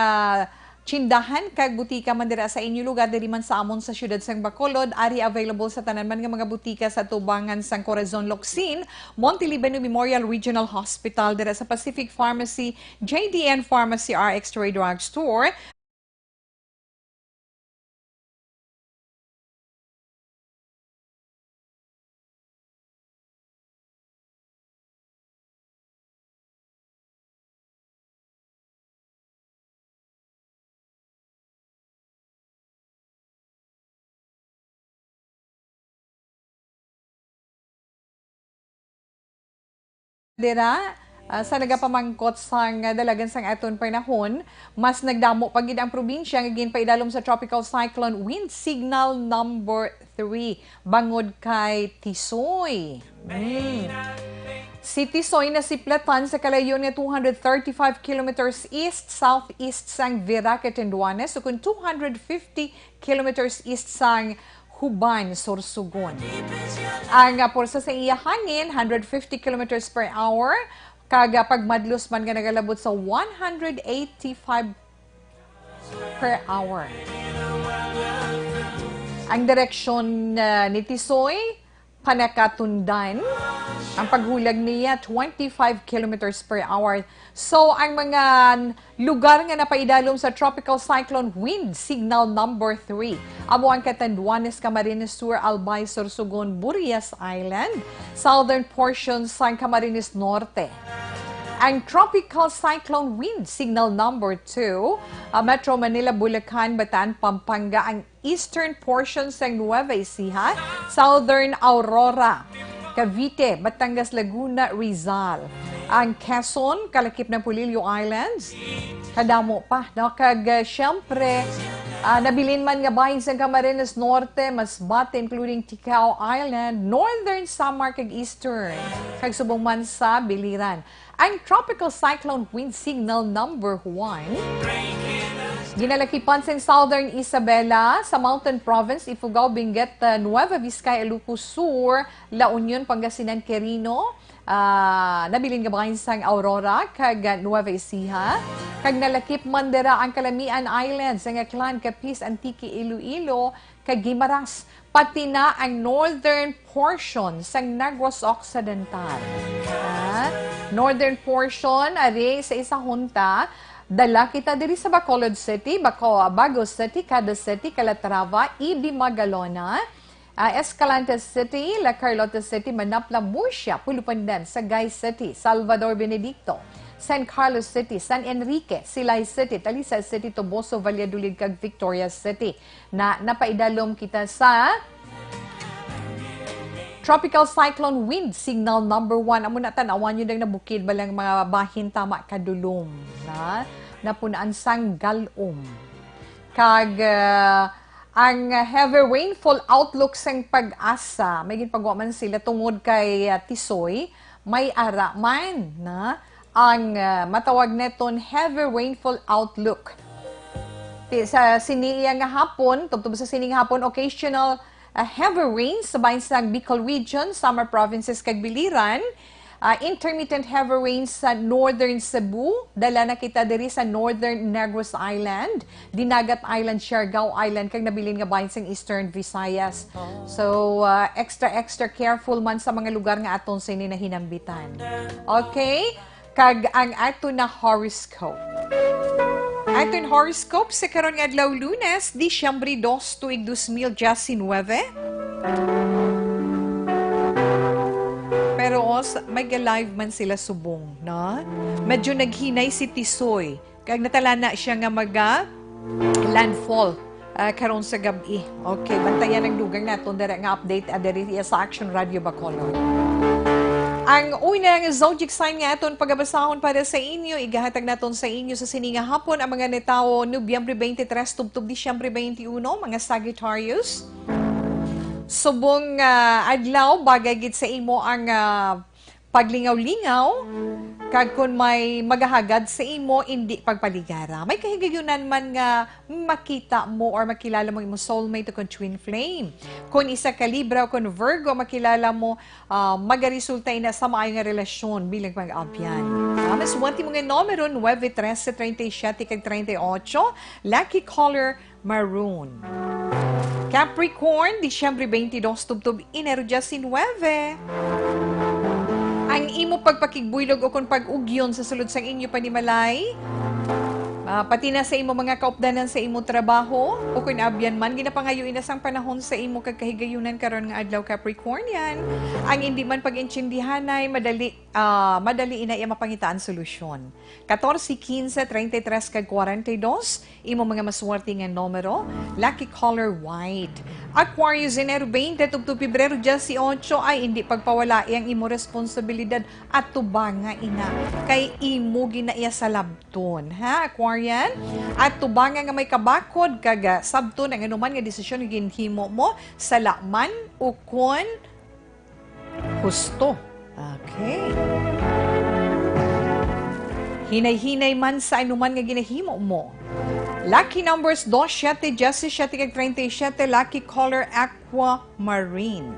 tsindahan kag butika man dira sa inyo lugar, diri man sa amon sa siyudad sang Bacolod. Ari available sa tanan man nga mga butika sa atubangan sang Corazon Locsin, Montiliban Memorial Regional Hospital, dira sa Pacific Pharmacy, J D N Pharmacy, R X Toray Drug Store, dira, ah, sa nagapamangkot sang dalagan sang aton panahon, mas nagdamo pa gid ang probinsya nga ginpaidalom sa Tropical Cyclone Wind Signal number three bangod kay Tisoy. Mm. Si Tisoy nasiplatan sa kalayon nga two hundred thirty-five kilometers east-southeast sang Vera, Catanduanes, ukon two hundred fifty kilometers east sang Juban, Sorsogon. Ang, ah, pwersa sa iya hangin, hundred fifty kilometers per hour, kag, ah, pagmadlos man nga nagalabot sa one hundred eighty-five per hour. Ang direksyon, ah, ni Tisoy, Panakatundan. Ang paghulag niya, twenty-five kilometers per hour. So, ang mga lugar nga napaidalom sa Tropical Cyclone Wind Signal Number three, amo ang Catanduanes, Camarines Sur, Albay, Sorsogon, Burias Island, southern portion sang Camarines Norte. Ang Tropical Cyclone Wind Signal Number two, ah, Metro Manila, Bulacan, Bataan, Pampanga, ang eastern portion sang Nueva Ecija, southern Aurora, Cavite, Batangas, Laguna, Rizal, ang Quezon, kalakip ng Polillo Islands, kadamo pa, no? Kag, uh, siyempre, uh, nabilin man nga bahin sang Camarines Norte, Masbate, including Ticao Island, Northern Samar, kag Eastern, kag subong man sa Biliran. Ang Tropical Cyclone Wind Signal Number One, ginalakipan sa Southern Isabela, sa Mountain Province, Ifugao, Benguet, uh, Nueva Vizcaya, Ilocos Sur, La Union, Pangasinan, Quirino, ah, nabilin nga bahin sang Aurora, kag, uh, Nueva Ecija, kag nalakip man dira ang Calamian Islands, ang Aklan, Capiz, Antique, Iloilo, kag Guimaras, pati na ang northern portion sang Negros Occidental. Ah, northern portion, ari sa isa hunta, dala kita diri sa Bacolod City, Baco-, Bago City, Cadiz City, Calatrava, Ibis, Magalona, ah, Escalante City, La Carlota City, Manapla, Murcia, Pulupandan, Sagay City, Salvador Benedicto, San Carlos City, San Enrique, Silay City, Talisay City, Toboso, Valladolid, kag Victoria City. Na, napaidalom kita sa Tropical Cyclone Wind Signal Number One. Amo na, tan-awan nyo dang nabukid ba lang mga bahin tama kadulom, na napunaan sang galom. Kag, ah, ang heavy rainfall outlook sang PAGASA, may ginpagwa man sila tungod kay, ah, Tisoy, may ara man na ang, ah, matawag neton heavy rainfall outlook. Ti-, sa sini iya nga hapon, tubtob sa sini nga hapon, occasional, ah, heavy rains sa bahin sang Bicol Region, Samar Provinces, kag Biliran. Ah, intermittent heavy rains sa Northern Cebu. Dala na kita diri sa Northern Negros Island, Dinagat Island, Siargao Island, kag nabilin nga bahin sang Eastern Visayas. So, ah, extra, extra careful man sa mga lugar nga aton sini nahinambitan. Okay? Kag ang ato na horoscope. Aton horoscope sa karon nga adlaw, Lunes, Disyembre dos, tuig dos mil diecinuebe. Pero, os, may ga-live man sila subong, no? Medyo naghinay si Tisoy. Kag natalana siya nga maga landfall, ah, karon sa gab-i. Okay, bantayan ang dugang naton dira nga update, ah, diri sa Action Radio Bacolod. Ang unang zodiac sign nga aton pagabasahon para sa inyo, igahatag naton sa inyo sa sini nga hapon ang mga natawo Nobyembre twenty-three tubtob Disyembre twenty-uno, mga Sagittarius. Subong, ah, adlaw, bagay gid sa imo ang, ah, paglingaw-lingaw, kag kon may magahagad sa imo, indi pagpaligara. May kahigayunan man nga makita mo or makilala mo imong soulmate o kon twin flame. Kon isa ka Libra o kon Virgo, makilala mo, ah, magaresulta ina sa maayo nga relasyon bilang mag-abyan. Ah, mas swerte mo nga numero, nuebe, trese, treinta y siete, kag treinta y ocho. Lucky color, maroon. Capricorn, Disyembre twenty-dos tubtob Enero diecinuebe. Ang imo pagpakigbuylog o kon pag-ugyon sa sulod sang inyo panimalay, ah, pati na sa imo mga kaupdanan sa imo trabaho, o kon abyan man, ginapangayo ina sang panahon sa imo kag kahigayunan karon nga adlaw, Capricornian. Ang indi man pag-intindihanay, madali, ah, madali ina iya mapangitaan solusyon. Katorse, kinse, treinta y tres, kag kwarenta y dos, imo mga maswerte nga numero. Lucky color, white. Aquarius, Enero twenty tubtob Pebrero dieciocho, ay indi pagpawalai ang imo responsibilidad. Atubanga ina, kay imo gina iya sa labton, ha, Aquarian? Atubanga nga may kabakod kag, ah, sabton ang anuman nga desisyon nga ginhimo mo, sala man ukon husto. Okay. Hinay-hinay man sa anuman nga ginahimo mo. Lucky numbers, dos, siyete, diyasisiete, kag treinta y siete. Lucky color, aquamarine.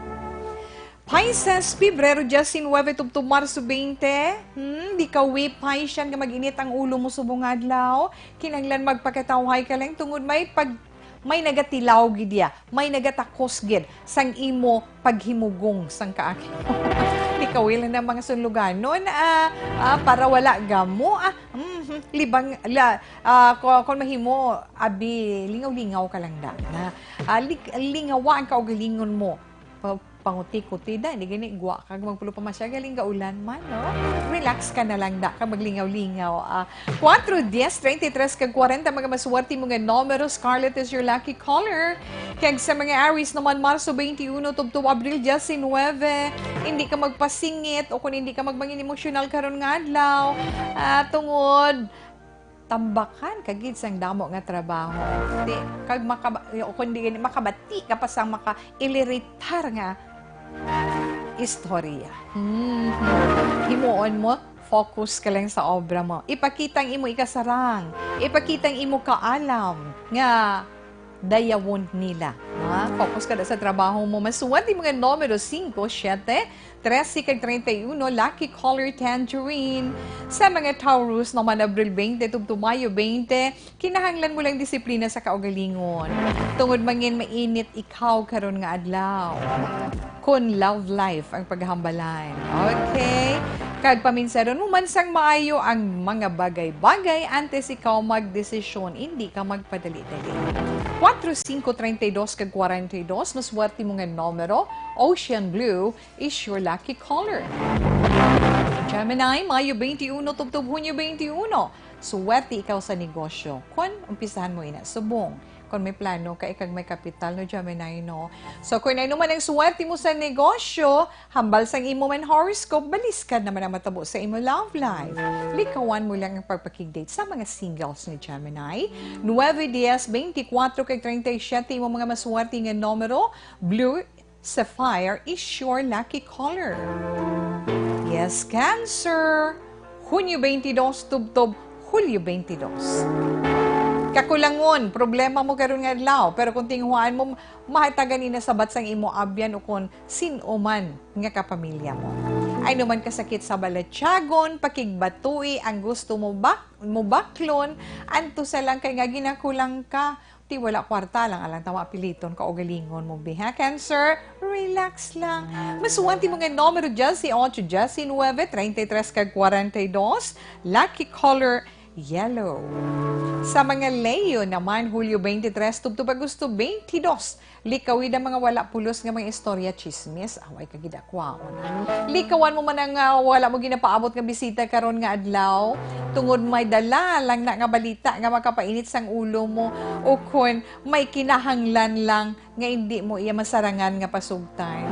Pisces, Pebrero diecinuebe tubtob Marso twenty. Hmm, di ka wi, Piscean, nga mag-init ang ulo mo subong adlaw. Kinahanglan magpakatawhay ka lang tungod may pag- may nagatilaw gid iya, may nagatakos gid sang imo paghimugong sang kaagi. Likawon lang ang mga sunluganon, ah, ah, para wala gamo, ah, mhm, libang, la, ah, ku-, kung mahimo, abi, lingaw-lingaw ka lang da, na, ah, lig-, lingawa ang kaugalingon mo. Pa-, panguti-kuti da, hindi gani gwa kag magpulo pa masya, galing gaulan man, no? Relax ka na lang da, kag maglingaw-lingaw. Ah, Kuwatro, diyes, treinta y tres, kag kwarenta, mga maswerte mo nga numero. Scarlet is your lucky color. Kag sa mga Aries naman, Marso twenty-one tubtob Abril diecinuebe, hindi ka magpasingit o kung hindi ka magmangin emosyonal karon nga adlaw. Ah, tungod tambakan ka gid sang damo nga trabaho. Di, kag makaba-, o kung di gani, makabati ka pa sang makailiritar nga istorya. Mhm. Himuon mo, focus ka lang sa obra mo. Ipakita ang imo ikasarang. Ipakita ang imo kaalam nga dayawon nila. Ha? Focus ka na sa trabaho mo. Maswerte mo nga numero singko, siyete, trese, kag treinta y uno, lucky color tangerine. Sa mga Taurus naman, Abril twenty tubtob Mayo twenty, kinahanglan mo lang disiplina sa kaugalingon. Tungod mangin mainit ikaw karon nga adlaw. Kon love life ang paghambalan. Okay? Kag paminsaron mo man sang maayo ang mga bagay-bagay antes ikaw magdesisyon, indi ka magpadali-dali. Kuwatro, singko, treinta y dos kag kwarenta y dos, maswerte mo nga numero, ocean blue, is your lucky color. Gemini, Mayo twenty-one tubtob Hunyo twenty-one. Swerte ikaw sa negosyo. Kon umpisahan mo ina subong. Kon may plano ka, ikag may kapital, no, Gemini, no? So, kung ano man ang swerte mo sa negosyo, hambal sang imo man horoscope, baliskad naman ang matabo sa imo love life. Likawan mo lang ang pagpakig-date sa mga singles ni Gemini. Nuebe, diyes, twenty-four, kag treinta y siete, imo mga maswerte nga numero, blue, sapphire is your lucky color. Yes, Cancer. Hunyo twenty-two tubtob Hulyo twenty-two. Kakulangon, problema mo karon nga adlaw, pero kung tinguhaan mo, mahatagan ini sabat sang imo abyan o kon sin-o man nga kapamilya mo. Ay naman kasakit sa balatyagon, pakigbatui ang gusto mo bak-, mo baklon, antusa lang kay nga ginakulang ka, ti wala kwarta lang, alang tama piliton ka o galingon mo, bi, ha, Cancer? Relax lang. Masuwerte mo nga numero, diyes y ocho, diyes y nuebe, treinta y tres, kag kwarenta y dos. Lucky color, yellow. Sa mga Leo naman, Hulyo twenty-three tubtob Agosto twenty-two, likawid ang mga wala pulos nga mga istorya, chismis, away kag gidakwaon. Likawan mo man ang, ah, wala mo ginapaabot nga bisita karon nga adlaw, tungod may dala lang na nga balita nga makapainit sang ulo mo, o kon may kinahanglan lang nga indi mo iya masarangan nga pasugtan.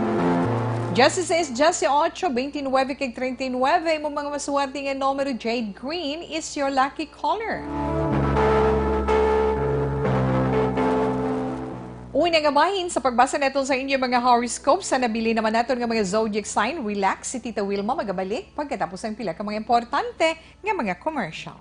Diyes y seis, diyes y ocho, twenty-nine, kag treinta y nuebe, imo mga maswerte nga numero, jade green is your lucky color. Una nga bahin sa pagbasa naton sa inyo mga horoscope, sa nabilin naman naton nga mga zodiac sign, relax, si Tita Wilma magabalik pagkatapos ang pila ka mga importante nga mga commercial.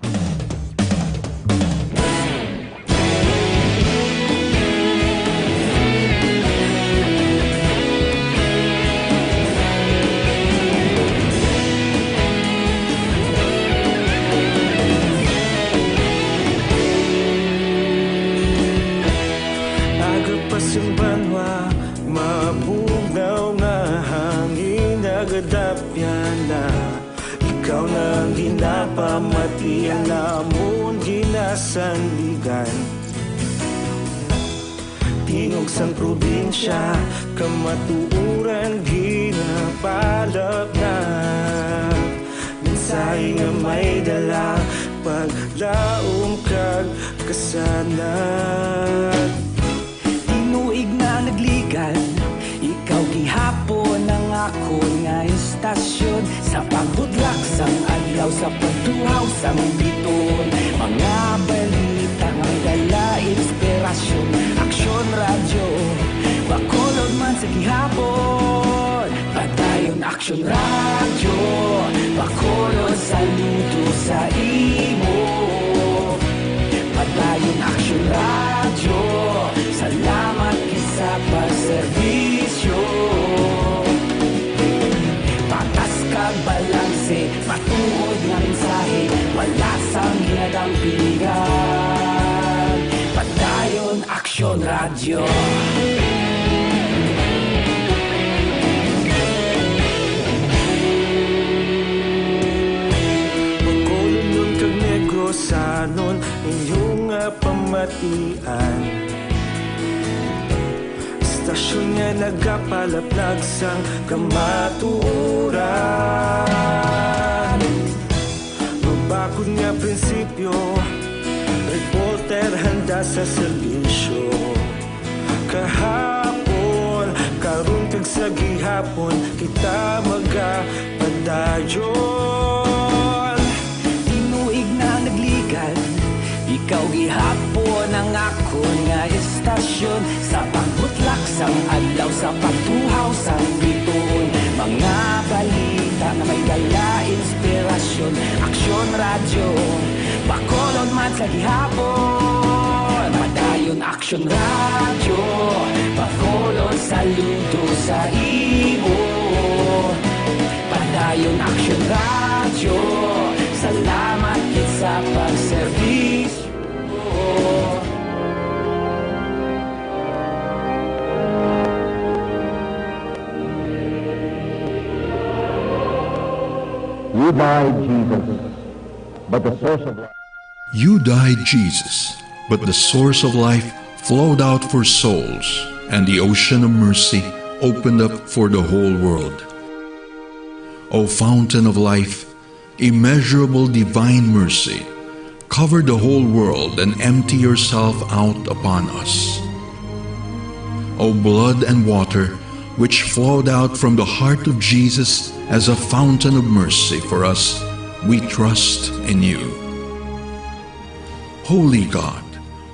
Agapas ang banwa, mabugnaw nga hangin, nagadapyan na. Ikaw na ang ginapamati, ang amon ginasandigan. Tingog sang probinsya, kamatuoran ginapalapnap. Mensahe nga may dala, paglaom kag kasanag. Tinuig na nagligan, ikaw gihapon ang akon nga istasyon. Sa pagbudlak sang adlaw, sa pagtuhaw sang biton, mga balita nga dala inspirasyon. Aksyon Radyo, Bacolod man sa gihapon. Padayon Aksyon Radyo, Bacolod, saludo sa imo. Padayon Aksyon Radyo, salamat gid sa pagserbisyo. Patas kag balanse, matuod nga mensahe, wala sang ginadampingan. Padayon Aksyon Bacolodnon kag Negrosanon, inyo nga pamatian. Istasyon nga nagapalaplag sang kamatuoran. Mabakod nga prinsipyo, reporter handa sa serbisyo. Kahapon, karon kag sa gihapon, kita magapadayon. Tinuig na nagligad, ikaw gihapon ang akon nga istasyon. Sa pagbutlak sang adlaw, sa pagtuhaw sang bituon, mga balita nga may dala inspirasyon. Aksyon Radyo, Bacolod man sa gihapon. Padayon Aksyon Radyo, Bacolod, saludo sa imo. Padayon Aksyon Radyo, salamat gid sa pagserbisyo. You died, Jesus, but the source of life. You died, Jesus, but the source of life flowed out for souls, and the ocean of mercy opened up for the whole world. O fountain of life, immeasurable divine mercy, cover the whole world and empty yourself out upon us. O blood and water, which flowed out from the heart of Jesus as a fountain of mercy for us, we trust in you. Holy God,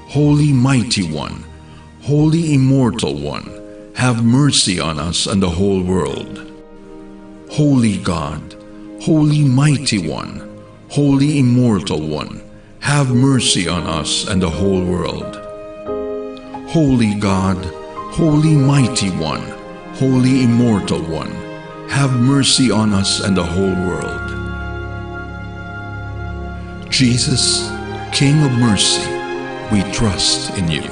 Holy Mighty One, Holy Immortal One, have mercy on us and the whole world. Holy God, Holy Mighty One, Holy Immortal One, have mercy on us and the whole world. Holy God, Holy Mighty One, Holy Immortal One, have mercy on us and the whole world. Jesus, King of mercy, we trust in you.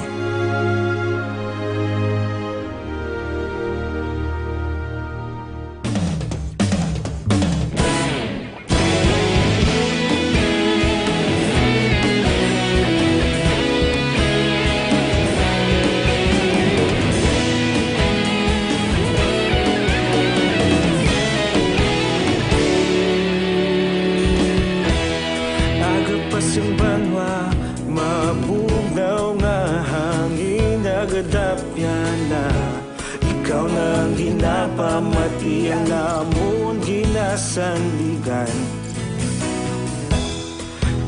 Agapas ang banwa, mabugnaw nga hangin nagadapyan na. Ikaw na ang ginapamati, ang amon ginasandigan.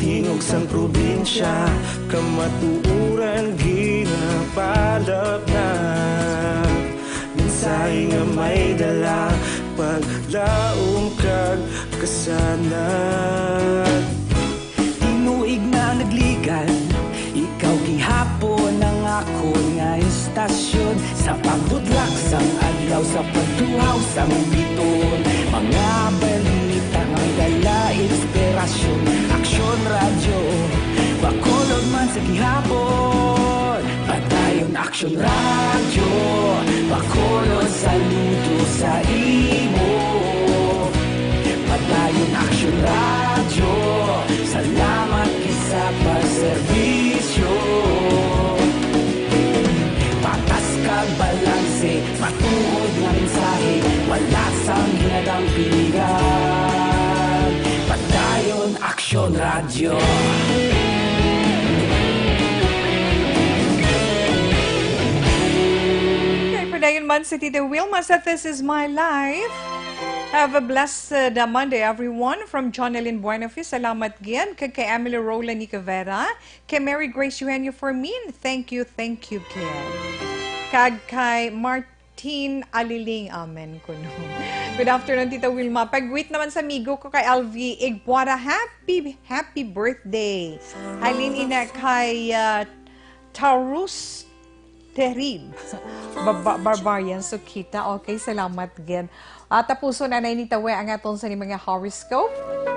Tingog sang probinsya, kamatuoran ginapalapnag. Mensahe nga may dala, paglaom kag kasanag. Tinuig na nagligad, ikaw gihapon ang akon nga istasyon. Sa pagbutlak sang adlaw, sa pagtuhaw sang bituon, mga balita nga may dala inspirasyon. Aksyon Radyo, Bacolod man sa gihapon. Padayon Aksyon Radyo, Bacolod, saludo sa imo. Padayon Aksyon Radyo, salamat gid sa pagserbisyo. Patas kag balanse, matuod nga mensahe, wala sang ginadampingan. Padayon Aksyon Radyo. Kay padayon man si Tita Wilma sa This Is My Life. Have a blessed, uh, Monday, everyone. From Jonelyn Buenafis, salamat gid. Kag kay Emily Rola Nicavera, kay Mary Grace Eugenio Fermin, thank you, thank you gid. Kag kay Martin Aliling, amen kuno. Good afternoon, Tita Wilma. Pag-greet naman sa amigo ko kay L V Igbuara, happy, happy birthday. Halin ina kay, uh, Tarus Terib. Baba-, Barbarian Sukita. Okay, salamat gid. At tapuson na ni tawi ang aton sa ni mga horoscope.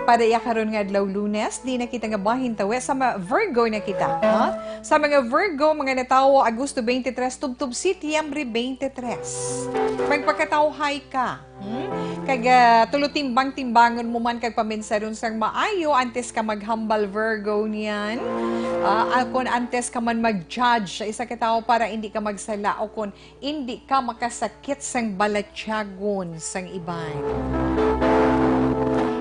Para iya karon nga adlaw Lunes, di na kita nga bahin tawi sa mga Virgo na kita, ha? Sa mga Virgo, mga natawo Agosto twenty-three tubtob Setyembre twenty-three. Magpakatawhay ka. Hmm? Kag, ah, tulo timbang-timbangon mo man kag paminsaron sang maayo antes ka maghambal, Virgo, niyan. Ah, ah, kon antes ka man mag-judge sa isa ka tawo para hindi ka magsala o kon hindi ka makasakit sang balatyagon sang iban.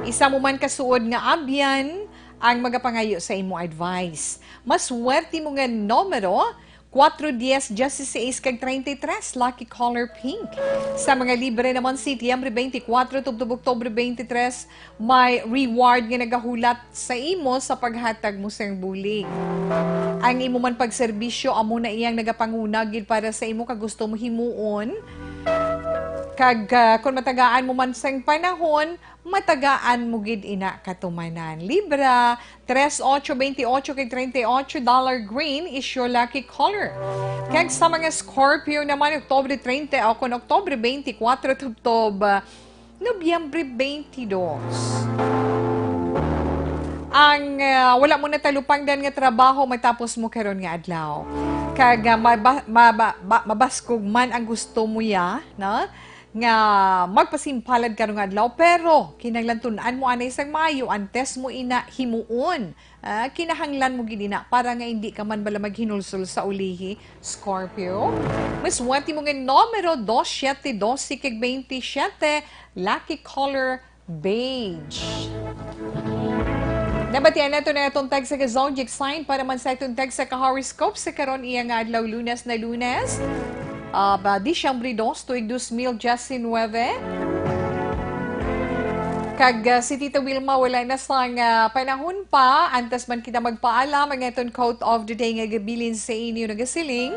Isa mo man kasuod nga abyan ang magapangayo sa imo advice. Maswerte mo nga numero, kuwatro, diyes, diyesiseis, kag treinta y tres, lucky color pink. Sa mga Libre naman, Setyembre twenty-four tubtob Oktubre twenty-three, may reward nga nagahulat sa imo sa paghatag mo sang bulig. Ang imo man pagserbisyo amo na iyang nagapanguna gid para sa imo kag gusto mo himuon. Kag, ah, kon matagaan mo man sang panahon, matagaan mo gid ina katumanan. Libra, tres, ocho, veintiocho kag treinta y ocho, dollar green is your lucky color. Kag sa mga Scorpio naman, Oktubre treinta o kon Oktubre twenty-four tubtob, ah, Nobyembre twenty-two. Ang, ah, wala mo natalupangdan nga trabaho matapos mo karon nga adlaw. Kag, ah, maba-, maba-, ba-, mabaskog man ang gusto mo ya, no? Nga magpasimpalad karon nga adlaw, pero kinahanglan tun-an mo anay sang maayo antes mo ina himuon. Ah, kinahanglan mo gid ina para nga hindi ka man bala maghinulsol sa ulihi, Scorpio. Maswerte mo nga numero, dos, siyete, dose, kag veintisiete. Lucky color, beige. Nabatian nato na atong tagsa ka zodiac sign para man sa atong tagsa ka horoscope sa karon iya nga adlaw, Lunes na Lunes. Ah, ba, Disyembre dos, tuig dos mil diecinuebe. Kag, ah, si Tita Wilma wala na sang, ah, panahon pa. Antes man kita magpaalam, ang aton quote of the day nga gabilin sa inyo nagasiling,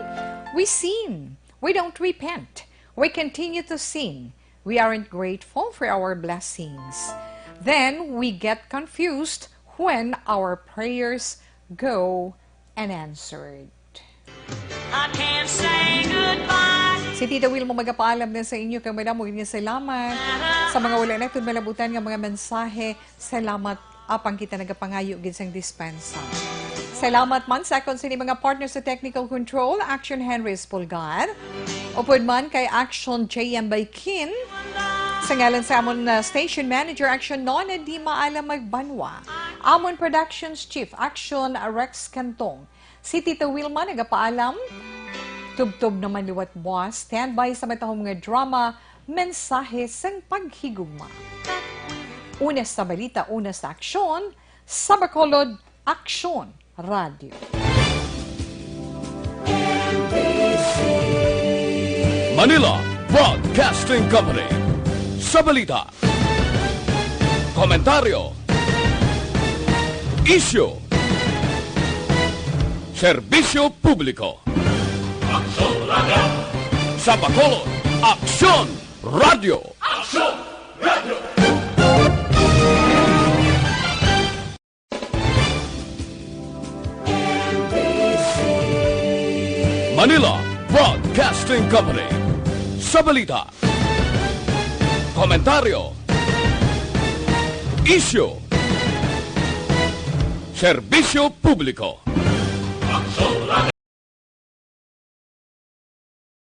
"We sin, we don't repent. We continue to sin. We aren't grateful for our blessings. Then we get confused when our prayers go unanswered." I can't say goodbye. Si Tita Wilma magapaalam na sa inyo, kag madamo gid nga salamat sa mga wala naton malabutan nga mga mensahe. Salamat, apang kita nagapangayo gid sang dispensa. Salamat man sa akon sini mga partner sa technical control, Action Henry Espolgar. Upod man kay Action J M Baykin. Sa ngalan sa amon, uh, station manager, Action Nona Di Maalam Magbanwa. Amon productions chief, Action Rex Cantong. Si Tita Wilma nagapaalam. Tubtob naman liwat buwas, standby sa matahom nga drama, Mensahe sang Paghigugma. Una sa balita, una sa aksyon, sa Bacolod, Aksyon Radio. Manila Broadcasting Company. Sa balita, komentaryo, isyu, serbisyo publiko. Aksyon Radio. Sa Bacolod, Aksyon Radio. Aksyon Radio. Manila Broadcasting Company. Sa balita, komentaryo, isyu, serbisyo publiko.